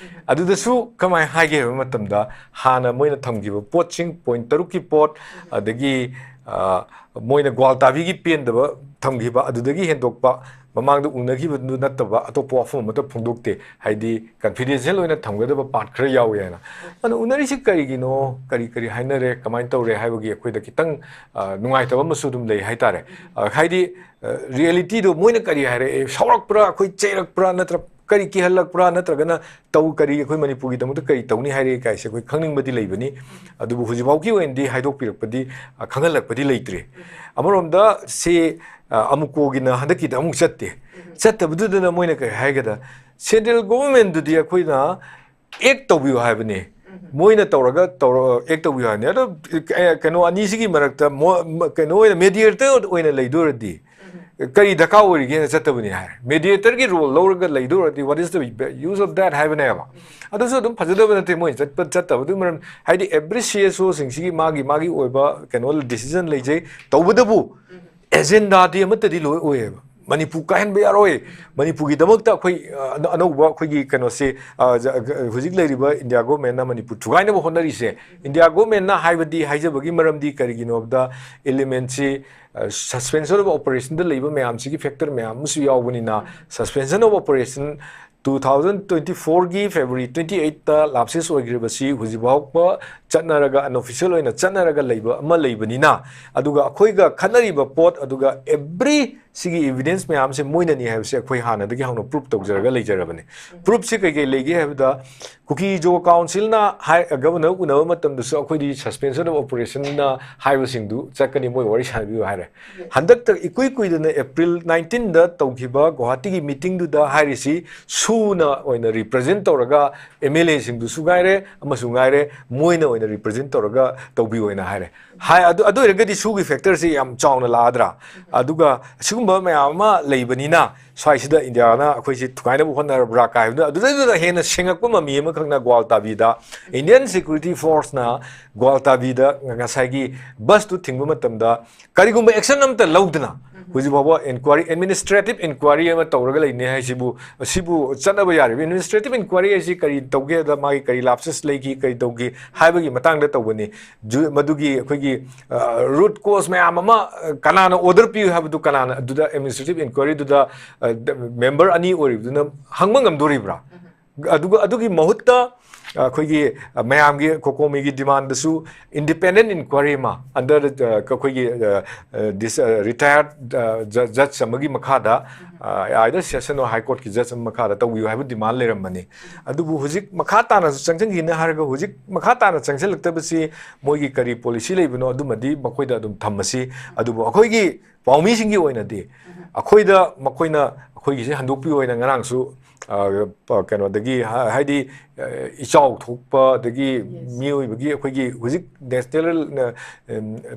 ꯑꯗꯨꯗꯁꯨ ꯀꯃꯥꯏꯅ ꯍꯥꯏꯒꯦ ꯍꯥꯏꯕ ꯃꯇꯝꯗ ꯍꯥꯟꯅ ꯃꯣꯏꯅ ꯊꯝꯈꯤꯕ ꯄꯣꯠꯁꯤꯡ, ꯄꯣꯏꯟ ꯇꯔꯨꯛꯀꯤ ꯄꯣꯠ, ꯑꯗꯒꯤ ꯑ, ꯃꯣꯏꯅ ꯒ꯭ꯋꯥꯜꯇꯥꯕꯤꯒꯤ ꯄꯦꯟꯗꯕ ꯊꯝꯈꯤꯕ ꯑꯗꯨꯗꯒꯤ ꯍꯦꯟꯗꯣꯛꯄ ꯃꯃꯥꯡꯗ ꯎꯅꯈꯤꯕꯗꯨ ꯅꯠꯇꯕ ꯑꯇꯣꯞꯄ ꯋꯥꯐꯝ ꯑꯃꯠꯇ ꯐꯣꯡꯗꯣꯛꯇꯦ, ꯍꯥꯏꯗꯤ ꯀꯟꯐꯤꯗꯦꯟꯁꯤꯌꯦꯜ ꯑꯣꯏꯅ ꯊꯝꯒꯗꯕ ꯄꯥꯔꯠ ꯈꯔ ꯌꯥꯎꯋꯦ ꯍꯥꯏꯅ꯫ ꯑꯗꯨꯅ ꯎꯅꯔꯤꯁꯤ ꯀꯔꯤꯒꯤꯅꯣ, ꯀꯔꯤ ꯀꯔꯤ ꯍꯥꯏꯅꯔꯦ, ꯀꯃꯥꯏꯅ ꯇꯧꯔꯦ ꯍꯥꯏꯕꯒꯤ ꯑꯩꯈꯣꯏꯗ ꯈꯤꯇꯪ ꯑ, ꯅꯨꯡꯉꯥꯏꯇꯕ ꯑꯃꯁꯨ ꯑꯗꯨꯝ ꯂꯩ ꯍꯥꯏꯇꯥꯔꯦ꯫ ꯑ, ꯍꯥꯏꯗꯤ ꯔꯤꯌꯦꯂꯤꯇꯤꯗꯣ ꯃꯣꯏꯅ ꯀꯔꯤ ꯍꯥꯏꯔꯛꯑꯦ, ꯁꯥꯎꯔꯛꯄ꯭ꯔꯥ, ꯑꯩꯈꯣꯏ ꯆꯩꯔꯛꯄ꯭ꯔꯥ, ꯅꯠꯇ꯭ꯔ ꯀꯔꯤ ꯀꯤꯍꯜꯂꯛꯄ꯭ꯔꯥ, ꯅꯠꯇ꯭ꯔꯒꯅ ꯇꯧ ꯀꯔꯤ ꯑꯩꯈꯣꯏ ꯃꯅꯤꯄꯨꯔꯒꯤꯗꯃꯛꯇ ꯀꯔꯤ ꯇꯧꯅꯤ ꯍꯥꯏꯔꯛꯑꯦ ꯀꯥꯏꯁꯦ ꯑꯩꯈꯣꯏ ꯈꯪꯅꯤꯡꯕꯗꯤ ꯂꯩꯕꯅꯤ꯫ ꯑꯗꯨꯕꯨ ꯍꯧꯖꯤꯛꯐꯥꯎꯒꯤ ꯑꯣꯏꯅꯗꯤ ꯍꯥꯏꯗꯣꯛꯄꯤꯔꯛꯄꯗꯤ, ꯑ, ꯈꯪꯍꯜꯂꯛꯄꯗꯤ ꯂꯩꯇ꯭ꯔꯤ꯫ ꯑꯃꯔꯣꯝꯗ ꯁꯤ, ꯑ, ꯑꯃꯨꯀꯣꯒꯤꯅ ꯍꯟꯗꯛꯀꯤꯗ ꯑꯃꯨꯛ ꯆꯠꯇꯦ꯫ ꯆꯠꯇꯕꯗꯨꯗꯅ ꯃꯣꯏꯅ ꯀꯔꯤ ꯍꯥꯏꯒꯗ, ꯁꯦꯟꯇ꯭ꯔꯦꯜ ꯒꯣꯚꯔꯟꯃꯦꯟꯠꯗꯨꯗꯤ ꯑꯩꯈꯣꯏꯅ ꯑꯦꯛ ꯇꯧꯕꯤꯌꯨ ꯍꯥꯏꯕꯅꯤ꯫ ꯃꯣꯏꯅ ꯇꯧꯔꯒ ꯇꯧꯔ ꯑꯦꯛ ꯇꯧꯕꯤꯌꯨ ꯍꯥꯏꯕꯅꯤ꯫ ꯑꯗꯣ, ꯑꯦ, ꯀꯩꯅꯣ ꯑꯅꯤꯁꯤꯒꯤ ꯃꯔꯛꯇ ꯃꯣ-, ꯃ-, ꯀꯩꯅꯣ ꯑꯣꯏꯅ ꯃꯦꯗꯤꯌꯦꯇꯔ ꯑꯣꯏꯅ ꯂꯩꯗꯣꯏꯔꯗꯤ ꯀꯔꯤ ꯗꯔꯀꯥꯔ ꯑꯣꯏꯔꯤꯒꯦꯅ ꯆꯠꯇꯕꯅꯤ ꯍꯥꯏꯔꯦ꯫ ꯃꯦꯗꯤꯌꯦꯇꯔꯒꯤ ꯔꯣꯜ ꯂꯧꯔꯒ ꯂꯩꯗꯣꯏꯔꯗꯤ what is the use of that ꯍꯥꯏꯕꯅꯦꯕ꯫ ꯑꯗꯨꯁꯨ ꯑꯗꯨꯝ ꯐꯖꯗꯕ ꯅꯠꯇꯦ ꯃꯣꯏ ꯆꯠꯄ ꯆꯠꯇꯕꯗꯨꯒꯤ ꯃꯔꯝ, ꯍꯥꯏꯗꯤ ꯑꯦꯕ꯭ꯔꯤ ꯁꯤ ꯑꯦꯁ ꯑꯣꯁꯤꯡꯁꯤꯒꯤ ꯃꯥꯒꯤ ꯃꯥꯒꯤ ꯑꯣꯏꯕ ꯀꯩꯅꯣ ꯗꯤꯁꯤꯖꯟ ꯂꯩꯖꯩ꯫ ꯇꯧꯕꯇꯕꯨ ꯑꯦꯖꯦꯟꯗꯥꯗꯤ ꯑꯃꯠꯇꯗꯤ ꯂꯣꯏ ꯑꯣꯏꯌꯦꯕ꯫ ꯃꯅꯤꯄꯨꯔ ꯀꯥꯏꯍꯟꯕ ꯌꯥꯔꯣꯏ꯫ ꯃꯅꯤꯄꯨꯔꯒꯤꯗꯃꯛꯇ ꯑꯩꯈꯣꯏ, ꯑ, ꯑꯅ-, ꯑꯅꯧꯕ ꯑꯩꯈꯣꯏꯒꯤ ꯀꯩꯅꯣꯁꯦ, ꯑ, ꯖ-, ꯒ-, ꯍꯧꯖꯤꯛ ꯂꯩꯔꯤꯕ ꯏꯟꯗꯤꯌꯥ ꯒꯣꯔꯃꯦꯟꯅ ꯃꯅꯤꯄꯨꯔ ꯊꯨꯒꯥꯏꯅꯕ ꯍꯣꯠꯅꯔꯤꯁꯦ, ꯏꯟꯗꯤꯌꯥ ꯒꯣꯔꯃꯦꯟꯅ ꯍꯥꯏꯕꯗꯤ ꯍꯥꯏꯖꯕꯒꯤ ꯃꯔꯝꯗꯤ ꯀꯔꯤꯒꯤꯅꯣ ꯍꯥꯏꯕꯗ, ꯏꯂꯤꯃꯦꯟꯁꯤ, ꯑ, ꯁꯁꯄꯦꯟꯁꯟ ꯑꯣꯐ ꯑꯣꯄꯔꯦꯁꯟꯗ ꯂꯩꯕ ꯃꯌꯥꯝꯁꯤꯒꯤ ꯐꯦꯛꯇꯔ ꯃꯌꯥꯝ ꯑꯃꯁꯨ ꯌꯥꯎꯕꯅꯤꯅ, suspension of operation two thousand twenty fourꯒꯤ February twenty eightꯇ ꯂꯥꯞꯁꯦꯁ ꯑꯣꯏꯈ꯭ꯔꯤꯕꯁꯤ ꯍꯧꯖꯤꯛ ꯐꯥꯎꯕ ꯆꯠꯅꯔꯒ, ꯑꯟꯑꯣꯐꯤꯁꯤꯌꯦꯜ ꯑꯣꯏꯅ ꯆꯠꯅꯔꯒ ꯂꯩꯕ ꯑꯃ ꯂꯩꯕꯅꯤꯅ, ꯑꯗꯨꯒ ꯑꯩꯈꯣꯏꯒ ꯈꯠꯅꯔꯤꯕ ꯄꯣꯠ, ꯑꯗꯨꯒ ꯑꯦꯕ꯭ꯔꯤ ꯁꯤꯒꯤ ꯏꯕꯤꯗꯦꯟꯁ ꯃꯌꯥꯝꯁꯦ ꯃꯣꯏꯅꯅꯤ ꯍꯥꯏꯕꯁꯦ ꯑꯩꯈꯣꯏ ꯍꯥꯟꯅꯗꯒꯤ ꯍꯧꯅ ꯄ꯭ꯔꯨꯞ ꯇꯧꯖꯔꯒ ꯂꯩꯖꯔꯕꯅꯤ꯫ ꯄ꯭ꯔꯨꯞꯁꯤ ꯀꯩ ꯀꯩ ꯂꯩꯒꯦ ꯍꯥꯏꯕꯗ, ꯀꯨꯀꯤ ꯖꯣ ꯀꯥꯎꯟꯁꯤꯜꯅ ꯍꯥꯏ, ꯒꯕꯔꯅꯔ ꯎꯅꯕ ꯃꯇꯝꯗꯁꯨ ꯑꯩꯈꯣꯏꯗꯤ ꯁꯁꯄꯦꯟꯁꯟ ꯑꯣꯐ ꯑꯣꯄꯔꯦꯁꯟꯅ ꯍꯥꯏꯕꯁꯤꯡꯗꯨ ꯆꯠꯀꯅꯤ, ꯃꯣꯏ ꯋꯥꯔꯤ ꯁꯥꯟꯅꯕꯤꯌꯨ ꯍꯥꯏꯔꯦ꯫ ꯍꯟꯗꯛꯇ ꯏꯀꯨꯏ ꯀꯨꯏꯗꯅ ꯑꯦꯄ꯭ꯔꯤꯜ nineteenꯗ ꯇꯧꯈꯤꯕ ꯒꯨꯋꯥꯍꯥꯇꯤꯒꯤ ꯃꯤꯇꯤꯡꯗꯨꯗ ꯍꯥꯏꯔꯤꯁꯤ ꯁꯨꯅ ꯑꯣꯏꯅ ꯔꯤꯄ꯭ꯔꯖꯦꯟ ꯇꯧꯔꯒ ꯑꯦꯝ ꯑꯦꯜ ꯑꯦꯁꯤꯡꯗꯨꯁꯨ ꯉꯥꯏꯔꯦ, ꯑꯃꯁꯨ ꯉꯥꯏꯔꯦ, ꯃꯣꯏꯅ ꯑꯣꯏꯅ ꯔꯤꯄ꯭ꯔꯖꯦꯟ ꯇꯧꯔꯒ ꯇꯧꯕꯤꯌꯨ ꯍꯥꯏꯅ ꯍꯥꯏꯔꯦ꯫ ꯍꯥꯏ, ꯑꯗꯨ, ꯑꯗꯨ ꯑꯣꯏꯔꯒꯗꯤ ꯁꯨꯒꯤ ꯐꯦꯛꯇꯔꯁꯤ ꯌꯥꯝ ꯆꯥꯎꯅ ꯂꯥꯛꯑꯗ꯭ꯔꯥ? ꯑꯗꯨꯒ ꯑꯁꯤꯒꯨꯝꯕ ꯃꯌꯥꯝ ꯑꯃ ꯂꯩꯕꯅꯤꯅ ꯁ꯭ꯋꯥꯏꯁꯤꯗ ꯏꯟꯗꯤꯌꯥꯅ ꯑꯩꯈꯣꯏꯁꯤ ꯊꯨꯒꯥꯏꯅꯕ ꯍꯣꯠꯅꯔꯕ꯭ꯔꯥ ꯀꯥꯏꯕꯗꯨ, ꯑꯗꯨꯗꯩꯗꯨꯗ ꯍꯦꯟꯅ ꯁꯦꯡꯉꯛꯄ ꯃꯃꯤ ꯑꯃꯈꯛꯅ ꯒ꯭ꯋꯥꯜꯇꯥꯕꯤꯗ Indian Security Forceꯅ ꯒ꯭ꯋꯥꯜꯇꯥꯕꯤꯗ ꯉꯁꯥꯏꯒꯤ ꯕꯁꯇꯨ ꯊꯤꯡꯕ ꯃꯇꯝꯗ ꯀꯔꯤꯒꯨꯝꯕ action ꯑꯃꯠꯇ ꯂꯧꯗꯅ ꯍꯧꯖꯤꯛ ꯐꯥꯎꯕ inquiry, administrative inquiry ꯑꯃ ꯇꯧꯔꯒ ꯂꯩꯅꯤ ꯍꯥꯏꯁꯤꯕꯨ, ꯁꯤꯕꯨ ꯆꯠꯅꯕ ꯌꯥꯔꯤꯕ? Administrative inquiry ꯍꯥꯏꯁꯤ ꯀꯔꯤ ꯇꯧꯒꯦꯗ, ꯃꯥꯒꯤ ꯀꯔꯤ lapses ꯂꯩꯈꯤ, ꯀꯔꯤ ꯇꯧꯈꯤ ꯍꯥꯏꯕꯒꯤ ꯃꯇꯥꯡꯗ ꯇꯧꯕꯅꯤ꯫ ꯃꯗꯨꯒꯤ ꯑꯩꯈꯣꯏꯒꯤ root cause ꯃꯌꯥꯝ ꯑꯃ, ꯀꯅꯥꯅ order ꯄꯤꯌꯨ ꯍꯥꯏꯕꯗꯨ, ꯀꯅꯥꯅ ꯑꯗꯨꯗ administrative inquiryꯗꯨꯗ member ꯑꯅꯤ ꯑꯣꯏꯔꯤꯕꯗꯨꯅ ꯍꯪꯕ ꯉꯝꯗꯣꯔꯤꯕ꯭ꯔꯥ? ꯑꯗꯨꯒ ꯑꯗꯨꯒꯤ ꯃꯍꯨꯠꯇ ꯑꯩꯈꯣꯏꯒꯤ ꯃꯌꯥꯝꯒꯤ, COCOMIꯒꯤ demandꯗꯁꯨ independent inquiry ꯑꯃ under ꯑꯩꯈꯣꯏꯒꯤ retired judge ꯑꯃꯒꯤ ꯃꯈꯥꯗ, either session or high courtꯀꯤ judge ꯑꯃ ꯃꯈꯥꯗ ꯇꯧꯕꯤꯌꯨ ꯍꯥꯏꯕ demand ꯂꯩꯔꯝꯕꯅꯤ꯫ ꯑꯗꯨꯕꯨ ꯍꯧꯖꯤꯛ ꯃꯈꯥ ꯇꯥꯅꯁꯨ ꯆꯪꯁꯤꯟꯈꯤꯅꯤ ꯍꯥꯏꯔꯒ, ꯍꯧꯖꯤꯛ ꯃꯈꯥ ꯇꯥꯅ ꯆꯪꯁꯤꯜꯂꯛꯇꯕꯁꯤ ꯃꯣꯏꯒꯤ ꯀꯔꯤ policy ꯂꯩꯕꯅꯣ, ꯑꯗꯨꯃꯗꯤ ꯃꯈꯣꯏꯗ ꯑꯗꯨꯝ ꯊꯝꯃꯁꯤ꯫ ꯑꯗꯨꯕꯨ ꯑꯩꯈꯣꯏꯒꯤ ꯄꯥꯎꯃꯤꯁꯤꯡꯒꯤ ꯑꯣꯏꯅꯗꯤ ꯑꯩꯈꯣꯏꯗ ꯃꯈꯣꯏꯅ ꯑꯩꯈꯣꯏꯒꯤꯁꯦ ꯍꯟꯗꯣꯛꯄꯤꯌꯨ ꯍꯥꯏꯅ ꯉꯔꯥꯡꯁꯨ ꯀꯩꯅꯣꯗꯒꯤ, ꯍꯥꯏꯗꯤ ꯏꯆꯥꯎ ꯊꯣꯛꯄ, ꯑꯗꯒꯤ ꯃꯤꯑꯣꯏꯕꯒꯤ, ꯑꯩꯈꯣꯏꯒꯤ ꯍꯧꯖꯤꯛ national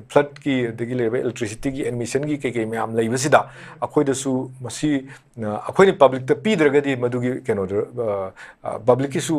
floodꯀꯤ, ꯑꯗꯒꯤ ꯂꯩꯔꯤꯕ electricityꯒꯤ admissionꯒꯤ ꯀꯩ ꯀꯩ ꯃꯌꯥꯝ ꯂꯩꯕꯁꯤꯗ, ꯑꯩꯈꯣꯏꯗꯁꯨ ꯃꯁꯤ ꯑꯩꯈꯣꯏꯅ publicꯇ ꯄꯤꯗ꯭ꯔꯒꯗꯤ ꯃꯗꯨꯒꯤ ꯀꯩꯅꯣꯗꯨ, publicꯀꯤꯁꯨ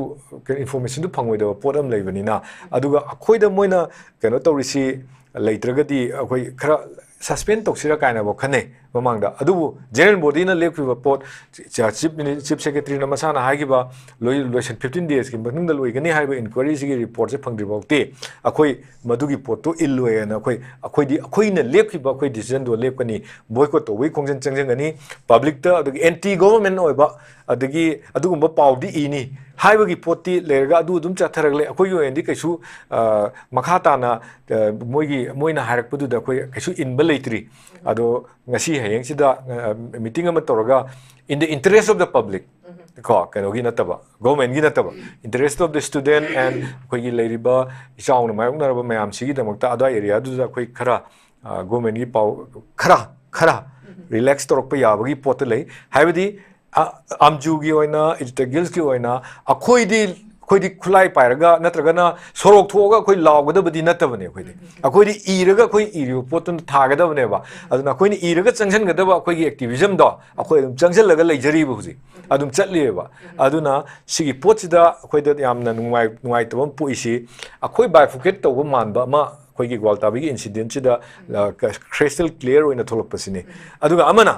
informationꯗꯨ ꯐꯪꯉꯣꯏꯗꯕ ꯄꯣꯠ ꯑꯃ ꯂꯩꯕꯅꯤꯅ, ꯑꯗꯨꯒ ꯑꯩꯈꯣꯏꯗ ꯃꯣꯏꯅ ꯀꯩꯅꯣ ꯇꯧꯔꯤꯁꯤ ꯂꯩꯇ꯭ꯔꯒꯗꯤ ꯑꯩꯈꯣꯏ ꯈꯔ suspend ꯇꯧꯁꯤꯔꯥ ꯀꯥꯏꯅꯐꯥꯎ ꯈꯟꯅꯩ ꯃꯃꯥꯡꯗ꯫ ꯑꯗꯨꯕꯨ general bodyꯅ ꯂꯦꯞꯈꯤꯕ ꯄꯣꯠ, chief secretaryꯅ ꯃꯁꯥꯅ ꯍꯥꯏꯈꯤꯕ ꯂꯣꯏ-, ꯂꯣꯏꯁꯟ fifteen daysꯀꯤ ꯃꯅꯨꯡꯗ ꯂꯣꯏꯒꯅꯤ ꯍꯥꯏꯕ inquiryꯁꯤꯒꯤ reportꯁꯦ ꯐꯪꯗ꯭ꯔꯤ ꯐꯥꯎꯗꯤ ꯑꯩꯈꯣꯏ ꯃꯗꯨꯒꯤ ꯄꯣꯠꯇꯨ ꯏꯜꯂꯣꯏꯅ ꯑꯩꯈꯣꯏ, ꯑꯩꯈꯣꯏꯗꯤ ꯑꯩꯈꯣꯏꯅ ꯂꯦꯞꯈꯤꯕ ꯑꯩꯈꯣꯏ decisionꯗꯣ ꯂꯦꯞꯀꯅꯤ, boycott ꯇꯧꯕꯒꯤ ꯈꯣꯡꯖꯪ ꯆꯪꯁꯤꯟꯒꯅꯤ, publicꯇ ꯑꯗꯒꯤ anti government ꯑꯣꯏꯕ ꯑꯗꯒꯤ ꯑꯗꯨꯒꯨꯝꯕ ꯄꯥꯎꯗꯤ ꯏꯅꯤ ꯍꯥꯏꯕꯒꯤ ꯄꯣꯠꯇꯤ ꯂꯩꯔꯒ, ꯑꯗꯨ ꯑꯗꯨꯝ ꯆꯠꯊꯔꯒ ꯂꯩ꯫ ꯑꯩꯈꯣꯏꯒꯤ ꯑꯣꯏꯅꯗꯤ ꯀꯩꯁꯨ ꯃꯈꯥ ꯇꯥꯅ ꯃꯣꯏꯒꯤ, ꯃꯣꯏꯅ ꯍꯥꯏꯔꯛꯄꯗꯨꯗ ꯑꯩꯈꯣꯏ ꯀꯩꯁꯨ ꯏꯟꯕ ꯂꯩꯇ꯭ꯔꯤ꯫ ꯑꯗꯣ ꯉꯁꯤ ꯍꯌꯦꯡꯁꯤꯗ meeting ꯑꯃ ꯇꯧꯔꯒ, in the interest of the public, ꯀꯣ, ꯀꯩꯅꯣꯒꯤ ꯅꯠꯇꯕ, governmentꯀꯤ ꯅꯠꯇꯕ, interest of the student and ꯑꯩꯈꯣꯏꯒꯤ ꯂꯩꯔꯤꯕ ꯏꯆꯥꯎꯅ ꯃꯥꯌꯣꯛꯅꯔꯕ ꯃꯌꯥꯝꯁꯤꯒꯤꯗꯃꯛꯇ ꯑꯗꯨꯋꯥꯏ areaꯗꯨꯗ ꯑꯩꯈꯣꯏ ꯈꯔ governmentꯀꯤ ꯄꯥꯎ ꯈꯔ, ꯈꯔ relax ꯇꯧꯔꯛꯄ ꯌꯥꯕꯒꯤ ꯄꯣꯠꯇ ꯂꯩ꯫ ꯍꯥꯏꯕꯗꯤ ꯑꯥꯝꯖꯨꯒꯤ ꯑꯣꯏꯅ, ꯏꯖꯇꯒꯤꯜꯁꯀꯤ ꯑꯣꯏꯅ ꯑꯩꯈꯣꯏꯗꯤ ꯑꯩꯈꯣꯏꯗꯤ ꯈꯨꯠꯂꯥꯏ ꯄꯥꯏꯔꯒ ꯅꯠꯇ꯭ꯔꯒꯅ ꯁꯣꯔꯣꯛ ꯊꯣꯛꯑꯒ ꯑꯩꯈꯣꯏ ꯂꯥꯎꯒꯗꯕꯗꯤ ꯅꯠꯇꯕꯅꯦ꯫ ꯑꯩꯈꯣꯏꯗꯤ ꯑꯩꯈꯣꯏꯗꯤ ꯏꯔꯒ ꯑꯩꯈꯣꯏ ꯏꯔꯤꯕ ꯄꯣꯠꯇꯨꯅ ꯊꯥꯒꯗꯕꯅꯦꯕ꯫ ꯑꯗꯨꯅ ꯑꯩꯈꯣꯏꯅ ꯏꯔꯒ ꯆꯪꯁꯤꯟꯒꯗꯕ ꯑꯩꯈꯣꯏꯒꯤ activismꯗꯣ ꯑꯩꯈꯣꯏ ꯑꯗꯨꯝ ꯆꯪꯁꯤꯜꯂꯒ ꯂꯩꯖꯔꯤꯕ ꯍꯧꯖꯤꯛ ꯑꯗꯨꯝ ꯆꯠꯂꯤꯑꯕ꯫ ꯑꯗꯨꯅ ꯁꯤꯒꯤ ꯄꯣꯠꯁꯤꯗ ꯑꯩꯈꯣꯏꯗ ꯌꯥꯝꯅ ꯅꯨꯡꯉꯥꯏ ꯅꯨꯡꯉꯥꯏꯇꯕ ꯑꯃ ꯄꯣꯛꯏꯁꯤ, ꯑꯩꯈꯣꯏ bifurcate ꯇꯧꯕ ꯃꯥꯟꯕ ꯑꯃ ꯑꯩꯈꯣꯏꯒꯤ ꯒ꯭ꯋꯥꯜꯇꯥꯕꯤꯒꯤ incidentꯁꯤꯗ crystal clear ꯑꯣꯏꯅ ꯊꯣꯛꯂꯛꯄꯁꯤꯅꯤ꯫ ꯑꯗꯨꯒ ꯑꯃꯅ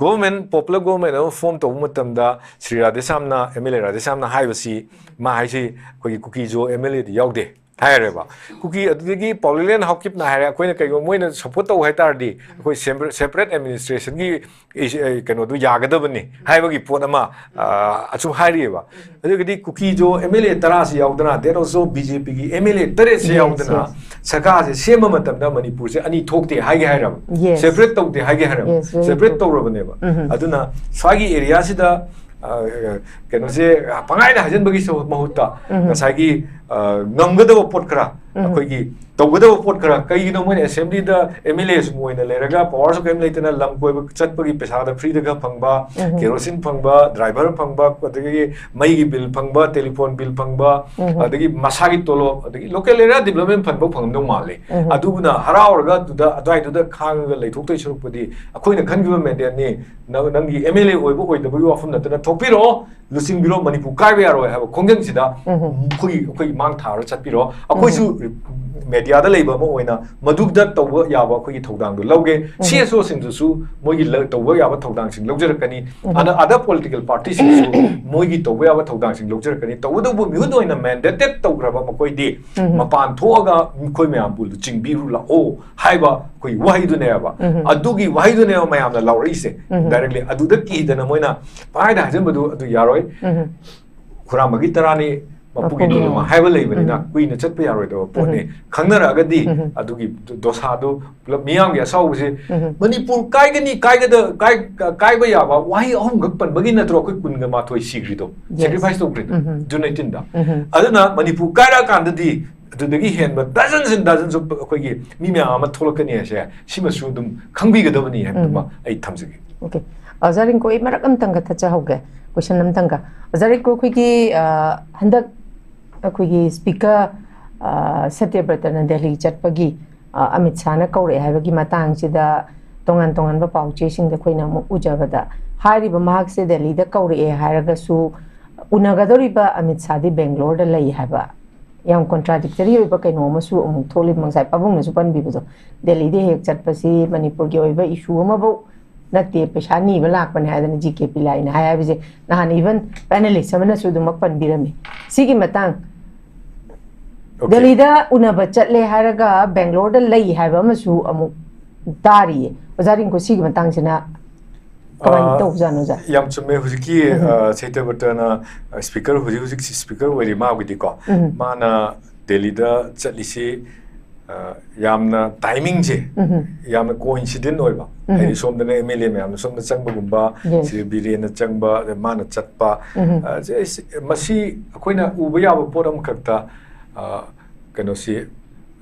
government, popular government ꯑꯃ form ꯇꯧꯕ ꯃꯇꯝꯗ ꯁ꯭ꯔꯤ ꯔꯥꯙꯦꯁ꯭ꯌꯥꯝꯅ, MLA ꯔꯥꯙꯦꯁ꯭ꯌꯥꯝꯅ ꯍꯥꯏꯕꯁꯤ, ꯃꯥ ꯍꯥꯏꯁꯤ ꯑꯩꯈꯣꯏꯒꯤ ꯀꯨꯀꯤꯖꯣ MLAꯗꯤ ꯌꯥꯎꯗꯦ ꯍꯥꯏꯔꯦꯕ꯫ ꯀꯨꯀꯤ ꯑꯗꯨꯗꯒꯤ ꯄꯥꯎꯂꯤꯂꯦꯟ ꯍꯥꯎꯀꯤꯞꯅ ꯍꯥꯏꯔꯦ, ꯑꯩꯈꯣꯏꯅ ꯀꯩꯒꯨꯝꯕ ꯃꯣꯏꯅ support ꯇꯧ ꯍꯥꯏ ꯇꯥꯔꯗꯤ ꯑꯩꯈꯣꯏ separate administrationꯒꯤ ꯀꯩꯅꯣꯗꯨ ꯌꯥꯒꯗꯕꯅꯤ ꯍꯥꯏꯕꯒꯤ ꯄꯣꯠ ꯑꯃ ꯑꯁꯨꯝ ꯍꯥꯏꯔꯤꯑꯕ꯫ ꯑꯗꯨꯒꯗꯤ ꯀꯨꯀꯤꯖꯣ MLA ꯇꯔꯥꯁꯤ ꯌꯥꯎꯗꯅ, that also BJPꯒꯤ MLA ꯇꯔꯦꯠꯁꯤ ꯌꯥꯎꯗꯅ ꯁꯔꯀꯥꯔꯁꯦ ꯁꯦꯝꯕ ꯃꯇꯝꯗ ꯃꯅꯤꯄꯨꯔꯁꯦ ꯑꯅꯤ ꯊꯣꯛꯇꯦ ꯍꯥꯏꯒꯦ ꯍꯥꯏꯔꯕ, separate ꯇꯧꯗꯦ ꯍꯥꯏꯒꯦ ꯍꯥꯏꯔꯕ, separate ꯇꯧꯔꯕꯅꯦꯕ꯫ ꯑꯗꯨꯅ ꯁ꯭ꯋꯥꯏꯒꯤ areaꯁꯤꯗ ꯀꯩꯅꯣꯁꯦ ꯄꯪꯍꯥꯏꯗ ꯍꯥꯏꯖꯤꯟꯕꯒꯤ ꯃꯍꯨꯠꯇ ꯉꯁꯥꯏꯒꯤ ꯉꯝꯒꯗꯕ ꯄꯣꯠ ꯈꯔ, ꯑꯩꯈꯣꯏꯒꯤ ꯇꯧꯒꯗꯕ ꯄꯣꯠ ꯈꯔ, ꯀꯩꯒꯤꯅꯣ ꯃꯣꯏꯅ assemblyꯗ MLA ꯁꯨꯝ ꯑꯣꯏꯅ ꯂꯩꯔꯒ power ꯁꯨ ꯀꯔꯤꯝ ꯂꯩꯇꯅ ꯂꯝ ꯀꯣꯏꯕ ꯆꯠꯄꯒꯤ ꯄꯩꯁꯥꯗ freeꯗ ꯈꯔ ꯐꯪꯕ, kerosene ꯐꯪꯕ, driver ꯐꯪꯕ, ꯑꯗꯒꯤ ꯃꯩꯒꯤ bill ꯐꯪꯕ, telephone bill ꯐꯪꯕ, ꯑꯗꯒꯤ ꯃꯁꯥꯒꯤ ꯇꯣꯂꯣꯞ, ꯑꯗꯒꯤ local area development fund ꯐꯥꯎ ꯐꯪꯉꯝꯗꯧ ꯃꯥꯜꯂꯦ꯫ ꯑꯗꯨꯅ ꯍꯔꯥꯎꯔꯒ ꯑꯗꯨꯗ ꯑꯗꯨꯋꯥꯏꯗꯨꯗ ꯈꯥꯡꯉꯒ ꯂꯩꯊꯣꯛꯇꯣꯏ ꯁꯔꯨꯛꯄꯨꯗꯤ ꯑꯩꯈꯣꯏꯅ ꯈꯟꯈꯤꯕ mandateꯅꯤ, ꯅꯪ, ꯅꯪꯒꯤ MLA ꯑꯣꯏꯕ ꯑꯣꯏꯗꯕꯒꯤ ꯋꯥꯐꯝ ꯅꯠꯇꯅ ꯊꯣꯛꯄꯤꯔꯛꯑꯣ, ꯂꯨꯆꯤꯡꯕꯤꯔꯣ, ꯃꯅꯤꯄꯨꯔ ꯀꯥꯏꯕ ꯌꯥꯔꯣꯏ ꯍꯥꯏꯕ ꯈꯣꯡꯖꯪꯁꯤꯗ ꯑꯩꯈꯣꯏꯒꯤ, ꯑꯩꯈꯣꯏꯒꯤ ꯃꯥꯡ ꯊꯥꯔ ꯆꯠꯄꯤꯔꯣ꯫ ꯑꯩꯈꯣꯏꯁꯨ mediaꯗ ꯂꯩꯕ ꯑꯃ ꯑꯣꯏꯅ ꯃꯗꯨꯗ ꯇꯧꯕ ꯌꯥꯕ ꯑꯩꯈꯣꯏꯒꯤ ꯊꯧꯗꯥꯡꯗꯣ ꯂꯧꯒꯦ꯫ CSOꯁꯤꯡꯗꯨꯁꯨ ꯃꯣꯏꯒꯤ ꯇꯧꯕ ꯌꯥꯕ ꯊꯧꯗꯥꯡꯁꯤꯡ ꯂꯧꯖꯔꯛꯀꯅꯤ꯫ Other political partyꯁꯤꯡꯁꯨ ꯃꯣꯏꯒꯤ ꯇꯧꯕ ꯌꯥꯕ ꯊꯧꯗꯥꯡꯁꯤꯡ ꯂꯧꯖꯔꯛꯀꯅꯤ꯫ ꯇꯧꯕꯇꯕꯨ ꯃꯤꯍꯨꯠ ꯑꯣꯏꯅ mandated ꯇꯧꯈ꯭ꯔꯕ ꯃꯈꯣꯏꯗꯤ ꯃꯄꯥꯟ ꯊꯣꯛꯑꯒ ꯑꯩꯈꯣꯏ ꯃꯌꯥꯝꯕꯨ ꯂꯨꯆꯤꯡꯕꯤꯔꯨ ꯂꯥꯛꯑꯣ ꯍꯥꯏꯕ ꯑꯩꯈꯣꯏꯒꯤ ꯋꯥꯍꯩꯗꯨꯅꯦꯕ꯫ ꯑꯗꯨꯒꯤ ꯋꯥꯍꯩꯗꯨꯅꯦꯕ ꯃꯌꯥꯝꯅ ꯂꯥꯎꯔꯛꯏꯁꯦ꯫ Directly ꯑꯗꯨꯗ ꯀꯤꯗꯅ ꯃꯣꯏꯅ ꯄꯪꯍꯥꯏꯗ ꯍꯥꯏꯖꯟꯕꯗꯨ ꯑꯗꯨ ꯌꯥꯔꯣꯏ꯫ ꯈꯨꯔꯥꯝꯕꯒꯤ ꯇꯔꯥꯅꯤ, ꯃꯄꯨꯒꯤ ꯃꯄꯨꯒꯤ ꯅꯣꯡꯃ ꯍꯥꯏꯕ ꯂꯩꯕꯅꯤꯅ ꯀꯨꯏꯅ ꯆꯠꯄ ꯌꯥꯔꯣꯏꯗꯕ ꯄꯣꯠꯅꯤ꯫ ꯈꯪꯅꯔꯛꯑꯒꯗꯤ ꯑꯗꯨꯒꯤ ꯗꯣꯁꯥꯗꯨ ꯄꯨꯂꯞ ꯃꯤꯌꯥꯝꯒꯤ ꯑꯁꯥꯎꯕꯁꯦ ꯃꯅꯤꯄꯨꯔ ꯀꯥꯏꯒꯅꯤ, ꯀꯥꯏꯒꯗ-, ꯀꯥꯏ-, ꯀꯥꯏꯕ ꯌꯥꯕ ꯋꯥꯍꯩ ꯑꯍꯨꯝꯈꯛ ꯄꯟꯕꯒꯤ ꯅꯠꯇ꯭ꯔꯣ ꯑꯩꯈꯣꯏ ꯀꯨꯟꯒ ꯃꯥꯊꯣꯏ ꯁꯤꯈ꯭ꯔꯤꯗꯣ, sacrifice ꯇꯧꯈ꯭ꯔꯤꯗꯣ June eighteenꯗ? ꯑꯗꯨꯅ ꯃꯅꯤꯄꯨꯔ ꯀꯥꯏꯔꯛꯑꯀꯥꯟꯗꯗꯤ ꯑꯗꯨꯗꯒꯤ ꯍꯦꯟꯕ dozens and dozens of ꯑꯩꯈꯣꯏꯒꯤ ꯃꯤ ꯃꯌꯥꯝ ꯑꯃ ꯊꯣꯛꯂꯛꯀꯅꯤ ꯍꯥꯏꯁꯦ ꯁꯤꯃꯁꯨ ꯑꯗꯨꯝ ꯈꯪꯕꯤꯒꯗꯕꯅꯤ ꯍꯥꯏꯕꯗꯨꯃ ꯑꯩ ꯊꯝꯖꯒꯦ꯫ Okay꯫ ꯑꯣꯖꯥ ꯔꯤꯡꯀꯨ, ꯑꯩ ꯃꯔꯛ ꯑꯃꯇꯪꯒ ꯊꯠꯆꯍꯧꯒꯦ, ꯀꯣꯏꯁꯟ ꯑꯃꯇꯪꯒ꯫ ꯑꯣꯖꯥ ꯔꯤꯡꯀꯨ, ꯑꯩꯈꯣꯏꯒꯤ, ꯑ, ꯍꯟꯗꯛ ꯑꯩꯈꯣꯏꯒꯤ ꯁ꯭ꯄꯤꯀꯔ, ꯑ, ꯁꯇ꯭ꯌꯕ꯭ꯔꯇꯅ ꯗꯦꯜꯂꯤ ꯆꯠꯄꯒꯤ, ꯑ, ꯑꯃꯤꯠ ꯁꯥꯍꯅ ꯀꯧꯔꯛꯑꯦ ꯍꯥꯏꯕꯒꯤ ꯃꯇꯥꯡꯁꯤꯗ ꯇꯣꯉꯥꯟ ꯇꯣꯉꯥꯟꯕ ꯄꯥꯎ ꯆꯦꯁꯤꯡꯗ ꯑꯩꯈꯣꯏꯅ ꯑꯃꯨꯛ ꯎꯖꯕꯗ, ꯍꯥꯏꯔꯤꯕ ꯃꯍꯥꯛꯁꯦ ꯗꯦꯜꯂꯤꯗ ꯀꯧꯔꯛꯑꯦ ꯍꯥꯏꯔꯒꯁꯨ ꯎꯅꯒꯗꯧꯔꯤꯕ ꯑꯃꯤꯠ ꯁꯥꯍꯗꯤ ꯕꯦꯡꯒ꯭ꯂꯣꯔꯗ ꯂꯩ ꯍꯥꯏꯕ ꯌꯥꯝ ꯀꯣꯟꯇ꯭ꯔꯥꯗꯤꯛꯇꯔꯤ ꯑꯣꯏꯕ ꯀꯩꯅꯣ ꯑꯃꯁꯨ ꯑꯃꯨꯛ ꯊꯣꯛꯂꯤ꯫ ꯉꯁꯥꯏ ꯄꯥꯕꯨꯡꯅꯁꯨ ꯄꯟꯕꯤꯕꯗꯣ, ꯗꯦꯜꯂꯤꯗ ꯍꯦꯛ ꯆꯠꯄꯁꯤ ꯃꯅꯤꯄꯨꯔꯒꯤ ꯑꯣꯏꯕ ꯏꯁꯨ ꯑꯃꯐꯧ ꯅꯠꯇꯦ, ꯄꯩꯁꯥ ꯅꯤꯕ ꯂꯥꯛꯄꯅꯦ ꯍꯥꯏꯗꯅ ꯖꯤ ꯀꯦ ꯄꯤꯂꯥꯏꯅ ꯍꯥꯏ ꯍꯥꯏꯕꯁꯦ ꯅꯍꯥꯟ even ꯄꯦꯅꯦꯂꯤꯁ ꯑꯃꯅꯁꯨ ꯑꯗꯨꯃꯛ ꯄꯟꯕꯤꯔꯝꯃꯤ꯫ ꯁꯤꯒꯤ ꯃꯇꯥꯡ, Okay. ꯗꯦꯜꯂꯤꯗ ꯎꯅꯕ ꯆꯠꯂꯦ ꯍꯥꯏꯔꯒ ꯕꯦꯡꯒ꯭ꯂꯣꯔꯗ ꯂꯩ ꯍꯥꯏꯕ ꯑꯃꯁꯨ ꯑꯃꯨꯛ ꯇꯥꯔꯤꯌꯦ꯫ ꯑꯣꯖꯥ ꯔꯤꯡꯀꯨ, ꯁꯤꯒꯤ ꯃꯇꯥꯡꯁꯤꯅ ꯀꯃꯥꯏꯅ ꯑꯥ, ꯇꯧꯕꯖꯥꯠꯅꯣ, ꯑꯣꯖꯥ? ꯌꯥꯝ ꯆꯨꯝꯃꯦ꯫ ꯍꯧꯖꯤꯛꯀꯤ, ꯎꯝ꯫ ꯑ, ꯁꯇ꯭ꯌꯕ꯭ꯔꯇꯅ, ꯑ, ꯁ꯭ꯄꯤꯀꯔ, ꯍꯧꯖꯤꯛ ꯍꯧꯖꯤꯛ ꯁ꯭ꯄꯤꯀꯔ ꯑꯣꯏꯔꯤ ꯃꯥꯕꯨꯗꯤꯀꯣ꯫ ꯎꯝ꯫ ꯃꯥꯅ ꯗꯦꯜꯂꯤꯗ ꯆꯠꯂꯤꯁꯤ, ꯑ, ꯌꯥꯝꯅ ꯇꯥꯏꯃꯤꯡꯁꯦ ꯎꯝ꯫ ꯌꯥꯝꯅ ꯀꯣꯏꯟꯁꯤꯗꯦꯟ ꯑꯣꯏꯕ꯫ ꯎꯝ꯫ ꯍꯥꯏꯗꯤ ꯁꯣꯝꯗꯅ ꯑꯦꯝ ꯑꯦꯜ ꯑꯦ ꯃꯌꯥꯝꯅ ꯁꯣꯝꯗ ꯆꯪꯕꯒꯨꯝꯕ, Yes. ꯁ꯭ꯔꯤ ꯕꯤꯔꯦꯟꯅ ꯆꯪꯕ, ꯑꯗ ꯃꯥꯅ ꯆꯠꯄ꯫ ꯎꯝ꯫ ꯑ, ꯁꯤ, ꯁꯤ, ꯃꯁꯤ ꯑꯩꯈꯣꯏꯅ ꯎꯕ ꯌꯥꯕ ꯄꯣꯠ ꯑꯃꯈꯛꯇ, ꯑ, ꯀꯩꯅꯣꯁꯤ,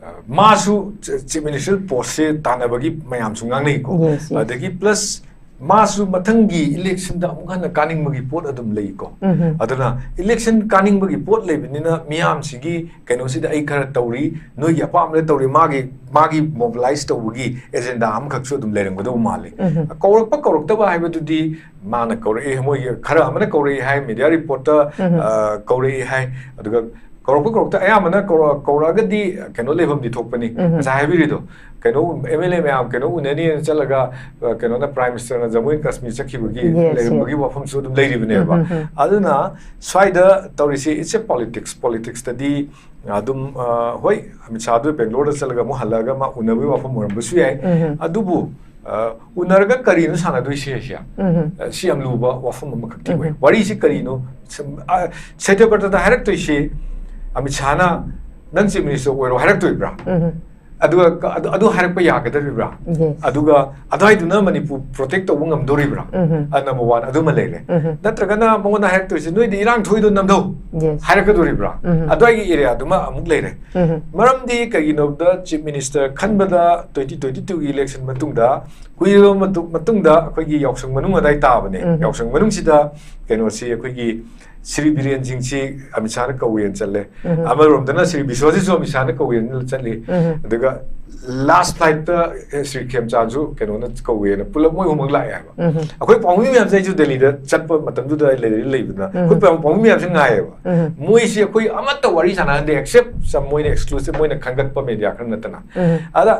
ꯑ, ꯃꯥꯁꯨ ꯆꯤꯐ ꯃꯤꯅꯤꯁꯇꯔ ꯄꯣꯁꯁꯦ ꯇꯥꯟꯅꯕꯒꯤ ꯃꯌꯥꯝꯁꯨ ꯉꯥꯡꯅꯩꯀꯣ꯫ Yes, yes. ꯑꯗꯒꯤ ꯄ꯭ꯂꯁ ꯃꯥꯁꯨ ꯃꯊꯪꯒꯤ ꯏꯂꯦꯛꯁꯟꯗ ꯑꯃꯨꯛ ꯍꯟꯅ ꯀꯥꯅꯤꯡꯕꯒꯤ ꯄꯣꯠ ꯑꯗꯨꯝ ꯂꯩꯀꯣ꯫ ꯎꯝ꯫ ꯑꯗꯨꯅ ꯏꯂꯦꯛꯁꯟ ꯀꯥꯅꯤꯡꯕꯒꯤ ꯄꯣꯠ ꯂꯩꯕꯅꯤꯅ ꯃꯤꯌꯥꯝꯁꯤꯒꯤ ꯀꯩꯅꯣꯁꯤꯗ ꯑꯩ ꯈꯔ ꯇꯧꯔꯤ, ꯅꯣꯏꯒꯤ ꯑꯄꯥꯝꯕꯗ ꯇꯧꯔꯤ, ꯃꯥꯒꯤ, ꯃꯥꯒꯤ ꯃꯣꯕꯤꯂꯥꯏꯁ ꯇꯧꯕꯒꯤ ꯑꯦꯖꯦꯟꯗꯥ ꯑꯃꯈꯛꯁꯨ ꯑꯗꯨꯝ ꯂꯩꯔꯝꯒꯗꯧꯕ ꯃꯥꯜꯂꯤ꯫ ꯎꯝ꯫ ꯀꯧꯔꯛꯄ ꯀꯧꯔꯛꯇꯕ ꯍꯥꯏꯕꯗꯨꯗꯤ ꯃꯥꯅ ꯀꯧꯔꯛꯏ, ꯃꯣꯏꯒꯤ ꯈꯔ ꯑꯃꯅ ꯀꯧꯔꯛꯏ ꯍꯥꯏ, ꯃꯦꯗꯤꯌꯥ ꯔꯤꯄꯣꯔꯠꯇ, ꯎꯝ꯫ ꯑ, ꯀꯧꯔꯛꯏ ꯍꯥꯏ, ꯑꯗꯨꯒ ꯀꯧꯔꯛꯄ ꯀꯧꯔꯛꯇ ꯑꯌꯥꯝꯕꯅ ꯀꯧꯔ-, ꯀꯧꯔꯛꯑꯒꯗꯤ ꯀꯩꯅꯣ ꯂꯩꯐꯝꯗꯤ ꯊꯣꯛꯄꯅꯤ, ꯎꯝ꯫ ꯉꯁꯥꯏ ꯍꯥꯏꯕꯤꯔꯤꯗꯣ, ꯀꯩꯅꯣ ꯑꯦꯝ ꯑꯦꯜ ꯑꯦ ꯃꯌꯥꯝ ꯀꯩꯅꯣ ꯎꯅꯅꯤꯅ ꯆꯠꯂꯒ, ꯑ, ꯀꯩꯅꯣꯅ ꯄ꯭ꯔꯥꯏꯝ ꯃꯤꯅꯤꯁꯇꯔꯅ ꯖꯃꯨ ꯑꯦꯟ ꯀꯥꯁꯃꯤꯔ ꯆꯠꯈꯤꯕꯒꯤ Yes, ꯂꯩꯔꯝꯕꯒꯤ yes. ꯋꯥꯐꯝꯁꯨ ꯑꯗꯨꯝ ꯂꯩꯔꯤꯕꯅꯦꯕ꯫ ꯎꯝ, ꯎꯝ, ꯎꯝ꯫ ꯑꯗꯨꯅ ꯁ꯭ꯋꯥꯏꯗ ꯇꯧꯔꯤꯁꯤ it's a politics, ꯄꯣꯂꯤꯇꯤꯛꯁꯇꯗꯤ ꯑꯗꯨꯝ, ꯑ, ꯍꯣꯏ, ꯑꯃꯤꯠ ꯁꯥꯍꯗꯨ ꯕꯦꯡꯒ꯭ꯂꯣꯔꯗ ꯆꯠꯂꯒ ꯑꯃꯨꯛ ꯍꯜꯂꯛꯑꯒ ꯃꯥ ꯎꯅꯕꯒꯤ ꯋꯥꯐꯝ ꯑꯣꯏꯔꯝꯕꯁꯨ ꯌꯥꯏ꯫ ꯎꯝ꯫ ꯑꯗꯨꯕꯨ, ꯑ, ꯎꯅꯔꯒ ꯀꯔꯤꯅꯣ ꯁꯥꯟꯅꯗꯣꯏꯁꯦ ꯍꯥꯏꯁꯦ? ꯎꯝ꯫ ꯑ, ꯁꯤ ꯌꯥꯝ ꯂꯨꯕ ꯋꯥꯐꯝ ꯑꯃꯈꯛꯇꯤ ꯑꯣꯏ꯫ ꯎꯝ꯫ ꯋꯥꯔꯤꯁꯤ ꯀꯔꯤꯅꯣ? ꯁꯝ-, ꯑ, ꯁꯇ꯭ꯌꯕ꯭ꯔꯇꯗ ꯍꯥꯏꯔꯛꯇꯣꯏꯁꯤ, ꯑꯃꯤꯠ ꯁꯥꯍꯅ ꯅꯪ ꯆꯤꯐ ꯃꯤꯅꯤꯁꯇꯔ ꯑꯣꯏꯔꯣ ꯍꯥꯏꯔꯛꯇꯣꯏꯕ꯭ꯔꯥ? ꯎꯝ꯫ ꯑꯗꯨꯒ ꯀ- ꯑꯗꯨ ꯑꯗꯨ ꯍꯥꯏꯔꯛꯄ ꯌꯥꯒꯗꯧꯔꯤꯕ꯭ꯔꯥ? Yes. ꯑꯗꯨꯒ ꯑꯗꯨꯋꯥꯏꯗꯨꯅ ꯃꯅꯤꯄꯨꯔ ꯄ꯭ꯔꯣꯇꯦꯛ ꯇꯧꯕ ꯉꯝꯗꯣꯔꯤꯕ꯭ꯔꯥ? ꯎꯝꯍꯨꯝ. ꯑ number one ꯑꯗꯨꯃ ꯂꯩꯔꯦ. ꯎꯝꯍꯨꯝ. ꯅꯠꯇ꯭ꯔꯒꯅ ꯃꯉꯣꯟꯗ ꯍꯥꯏꯔꯛꯇꯣꯏꯁꯦ, "ꯅꯣꯏꯗꯤ ꯏꯔꯥꯡ ꯊꯣꯛꯏꯗꯣ ꯅꯝꯊꯧ" Yes. ꯍꯥꯏꯔꯛꯀꯗꯣꯔꯤꯕ꯭ꯔꯥ? ꯎꯝꯍꯨꯝ. ꯑꯗꯨꯋꯥꯏꯒꯤ ꯑꯦꯔꯤꯌꯥꯗꯨꯃ ꯑꯃꯨꯛ ꯂꯩꯔꯦ꯫ ꯎꯝꯍꯨꯝ. ꯃꯔꯝꯗꯤ ꯀꯩꯒꯤꯅꯣꯗ, ꯆꯤꯐ ꯃꯤꯅꯤꯁꯇꯔ ꯈꯟꯕꯗ twenty twenty twoꯒꯤ ꯏꯂꯦꯛꯁꯟ ꯃꯇꯨꯡꯗ, ꯀꯨꯏꯔꯕ ꯃꯇꯨ- ꯃꯇꯨꯡꯗ ꯑꯩꯈꯣꯏꯒꯤ ꯌꯥꯎꯁꯪ ꯃꯅꯨꯡ ꯑꯗꯥꯏ ꯇꯥꯕꯅꯦ꯫ ꯎꯝꯍꯨꯝ. ꯌꯥꯎꯁꯪ ꯃꯅꯨꯡꯁꯤꯗ ꯀꯩꯅꯣꯁꯤ, ꯑꯩꯈꯣꯏꯒꯤ ꯁ꯭ꯔꯤ ꯕꯤꯔꯦꯟ ꯁꯤꯡꯁꯤ ꯑꯃꯤꯠ ꯁꯥꯍꯅ ꯀꯧꯋꯦꯅ ꯆꯠꯂꯦ꯫ ꯎꯝꯍꯨꯝ. ꯑꯃꯔꯣꯝꯗꯅ ꯁ꯭ꯔꯤ ꯕꯤꯁ꯭ꯋꯖꯤꯠꯁꯨ ꯑꯃꯤꯠ ꯁꯥꯍꯅ ꯀꯧꯋꯦꯅ ꯆꯠꯂꯤ꯫ ꯎꯝꯍꯨꯝ. ꯑꯗꯨꯒ ꯂꯥꯁ ꯐ꯭ꯂꯥꯏꯠꯇ ꯁ꯭ꯔꯤ ꯈꯦꯝꯆꯥꯟꯁꯨ ꯀꯩꯅꯣꯅ ꯀꯧꯋꯦꯅ, ꯄꯨꯂꯞ ꯃꯣꯏ ꯑꯍꯨꯝꯃꯛ ꯂꯥꯛꯑꯦ ꯍꯥꯏꯕ꯫ ꯎꯝꯍꯨꯝ. ꯑꯩꯈꯣꯏ ꯄꯥꯎꯃꯤ ꯃꯌꯥꯝꯁꯦ, ꯑꯩꯁꯨ ꯗꯦꯜꯂꯤꯗ ꯆꯠꯄ ꯃꯇꯝꯗꯨꯗ ꯑꯩ ꯂꯩꯔꯗꯤ ꯂꯩꯕꯅ, ꯎꯝ. ꯑꯩꯈꯣꯏ ꯄꯥꯎ- ꯄꯥꯎꯃꯤ ꯃꯌꯥꯝꯁꯦ ꯉꯥꯏꯌꯦꯕ꯫ ꯎꯝ. ꯃꯣꯏꯁꯤ ꯑꯩꯈꯣꯏ ꯑꯃꯠꯇ ꯋꯥꯔꯤ ꯁꯥꯟꯅꯍꯟꯗꯦ, except some ꯃꯣꯏꯅ exclusive, ꯃꯣꯏꯅ ꯈꯟꯒꯠꯄ ꯃꯦꯗꯤꯌꯥ ꯈꯔ ꯅꯠꯇꯅ꯫ ꯎꯝ. ꯑꯗ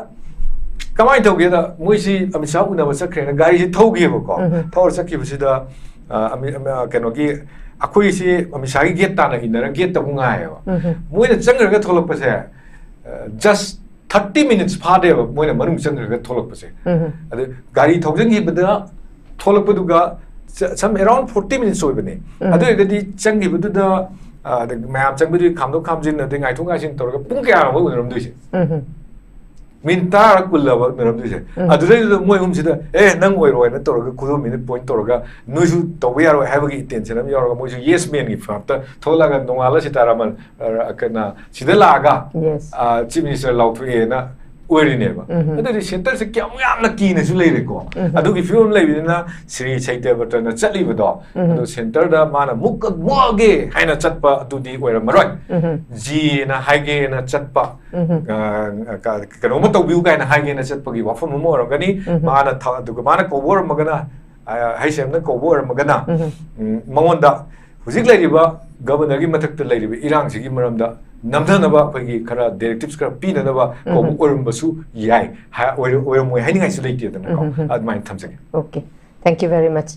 ꯀꯃꯥꯏꯅ ꯇꯧꯒꯦꯗ, ꯃꯣꯏꯁꯤ ꯑꯃꯤꯠ ꯁꯥꯍ ꯎꯅꯕ ꯆꯠꯈ꯭ꯔꯦꯅ ꯒꯥꯔꯤꯁꯤ ꯊꯧꯈꯤꯕꯀꯣ꯫ ꯎꯝ. ꯊꯧꯔ ꯆꯠꯈꯤꯕꯁꯤꯗ, ꯑ, ꯑꯃꯤ- ꯑꯃꯤ- ꯑ, ꯀꯩꯅꯣꯒꯤ, ꯑꯩꯈꯣꯏꯁꯤ ꯑꯃꯤꯠ ꯁꯥꯍꯒꯤ ꯒꯦꯠ ꯇꯥꯟꯅ ꯏꯟꯅꯔ ꯒꯦꯠꯇꯕꯨ ꯉꯥꯏꯌꯦꯕ꯫ ꯎꯝ. ꯃꯣꯏꯅ ꯆꯪꯈ꯭ꯔꯒ ꯊꯣꯛꯂꯛꯄꯁꯦ, just thirty minutes ꯐꯥꯗꯦꯕ ꯃꯣꯏꯅ ꯃꯅꯨꯡ ꯆꯪꯈ꯭ꯔꯒ ꯊꯣꯛꯂꯛꯄꯁꯦ꯫ ꯎꯝ. ꯑꯗꯨ ꯒꯥꯔꯤ ꯊꯧꯖꯤꯟꯈꯤꯕꯗ ꯊꯣꯛꯂꯛꯄꯗꯨꯒ ꯁ- some around forty minutes ꯑꯣꯏꯕꯅꯦ꯫ ꯎꯝ. ꯑꯗꯨ ꯑꯣꯏꯔꯒꯗꯤ ꯆꯪꯈꯤꯕꯗꯨꯗ, ꯑ, ꯑꯗ ꯃꯌꯥꯝ ꯆꯪꯕꯗꯨꯒꯤ ꯈꯥꯝꯗꯣꯛ ꯈꯥꯝꯖꯤꯟ, ꯑꯗꯩ ꯉꯥꯏꯊꯣꯛ ꯉꯥꯏꯁꯤꯟ ꯇꯧꯔꯒ ꯄꯨꯡ ꯀꯌꯥꯅꯣ ꯃꯣꯏ ꯎꯅꯔꯝꯗꯣꯏꯁꯦ? ꯎꯝ. ꯃꯤꯅꯤꯠ ꯇꯔꯥꯔ ꯀꯨꯜꯂꯕ ꯎꯅꯔꯝꯗꯣꯏꯁꯦ꯫ ꯎꯝ. ꯑꯗꯨꯗꯩꯗꯨꯗ ꯃꯣꯏ ꯑꯍꯨꯝꯁꯤꯗ, "ꯑꯦ, ꯅꯪ ꯑꯣꯏꯔꯣꯏꯅ" ꯇꯧꯔꯒ ꯈꯨꯗꯣꯝꯕꯤꯅ ꯄꯣꯏꯟ ꯇꯧꯔꯒ, ꯅꯣꯏꯁꯨ ꯇꯧꯕ ꯌꯥꯔꯣꯏ ꯍꯥꯏꯕꯒꯤ ꯏꯟꯇꯦꯟꯁꯟ ꯑꯃ ꯌꯥꯎꯔꯒ, ꯃꯣꯏꯁꯨ ꯌꯦꯁ ꯃꯦꯟꯒꯤ ꯐꯥꯞꯇ ꯊꯣꯛꯂꯛꯑꯒ, ꯅꯣꯡꯉꯥꯜꯂ ꯁꯤꯇꯥꯔꯥꯃꯟ, ꯑ, ꯀꯩꯅꯣ, ꯁꯤꯗ ꯂꯥꯛꯑꯒ, Yes. ꯑ, ꯆꯤꯐ ꯃꯤꯅꯤꯁꯇꯔ ꯂꯥꯎꯊꯣꯛꯑꯦꯅ ꯑꯣꯏꯔꯤꯅꯦꯕ꯫ ꯎꯝ. ꯑꯗꯨꯗꯤ ꯁꯦꯟꯇꯔꯁꯦ ꯀꯌꯥꯝ ꯌꯥꯝꯅ ꯀꯤꯅꯁꯨ ꯂꯩꯔꯦꯀꯣ꯫ ꯎꯝ. ꯑꯗꯨꯒꯤ ꯐꯤꯕꯝ ꯂꯩꯕꯅꯤꯅ ꯁ꯭ꯔꯤ ꯁꯩꯇ꯭ꯌꯕ꯭ꯔꯇꯅ ꯆꯠꯂꯤꯕꯗꯣ, ꯎꯝ. ꯑꯗꯨ ꯁꯦꯟꯇꯔꯗ ꯃꯥꯅ ꯃꯨꯛ-, ꯃꯨꯛꯑꯒꯦ ꯍꯥꯏꯅ ꯆꯠꯄ ꯑꯗꯨꯗꯤ ꯑꯣꯏꯔꯝꯃꯔꯣꯏ꯫ ꯎꯝ. ꯖꯤꯅ ꯍꯥꯏꯒꯦꯅ ꯆꯠꯄ, ꯎꯝ. ꯑ, ꯀ-, ꯀꯩꯅꯣꯝꯃ ꯇꯧꯕꯤꯌꯨ ꯀꯥꯏꯅ ꯍꯥꯏꯒꯦꯅ ꯆꯠꯄꯒꯤ ꯋꯥꯐꯝ ꯑꯃ ꯑꯣꯏꯔꯝꯒꯅꯤ꯫ ꯎꯝ. ꯃꯥꯅ ꯊ-, ꯑꯗꯨꯒ ꯃꯥꯅ ꯀꯧꯕ ꯑꯣꯏꯔꯝꯃꯒꯅ, ꯑ, ꯍꯩꯁ ꯑꯦꯝꯅ ꯀꯧꯕ ꯑꯣꯏꯔꯝꯃꯒꯅ, ꯎꯝ. ꯎꯝ, ꯃꯉꯣꯟꯗ ꯍꯧꯖꯤꯛ ꯂꯩꯔꯤꯕ ꯒꯕꯔꯅꯔꯒꯤ ꯃꯊꯛꯇ ꯂꯩꯔꯤꯕ ꯏꯔꯥꯡꯁꯤꯒꯤ ꯃꯔꯝꯗ ꯅꯝꯊꯅꯕ ꯑꯩꯈꯣꯏꯒꯤ ꯈꯔ ꯗꯥꯏꯔꯦꯛꯇꯤꯞꯁ ꯈꯔ ꯄꯤꯅꯅꯕ ꯀꯧꯕ ꯎꯝ. ꯑꯣꯏꯔꯝꯕꯁꯨ ꯌꯥꯏ꯫ ꯍꯥ-, ꯑꯣꯏꯔ-, ꯑꯣꯏꯔꯝꯃꯣꯏ ꯍꯥꯏꯅꯤꯡꯉꯥꯏꯁꯨ ꯂꯩꯇꯦꯗꯅꯀꯣ꯫ ꯎꯝ. ꯑꯗꯨꯃꯥꯏꯅ ꯊꯝꯖꯒꯦ꯫ Okay. Thank you very much.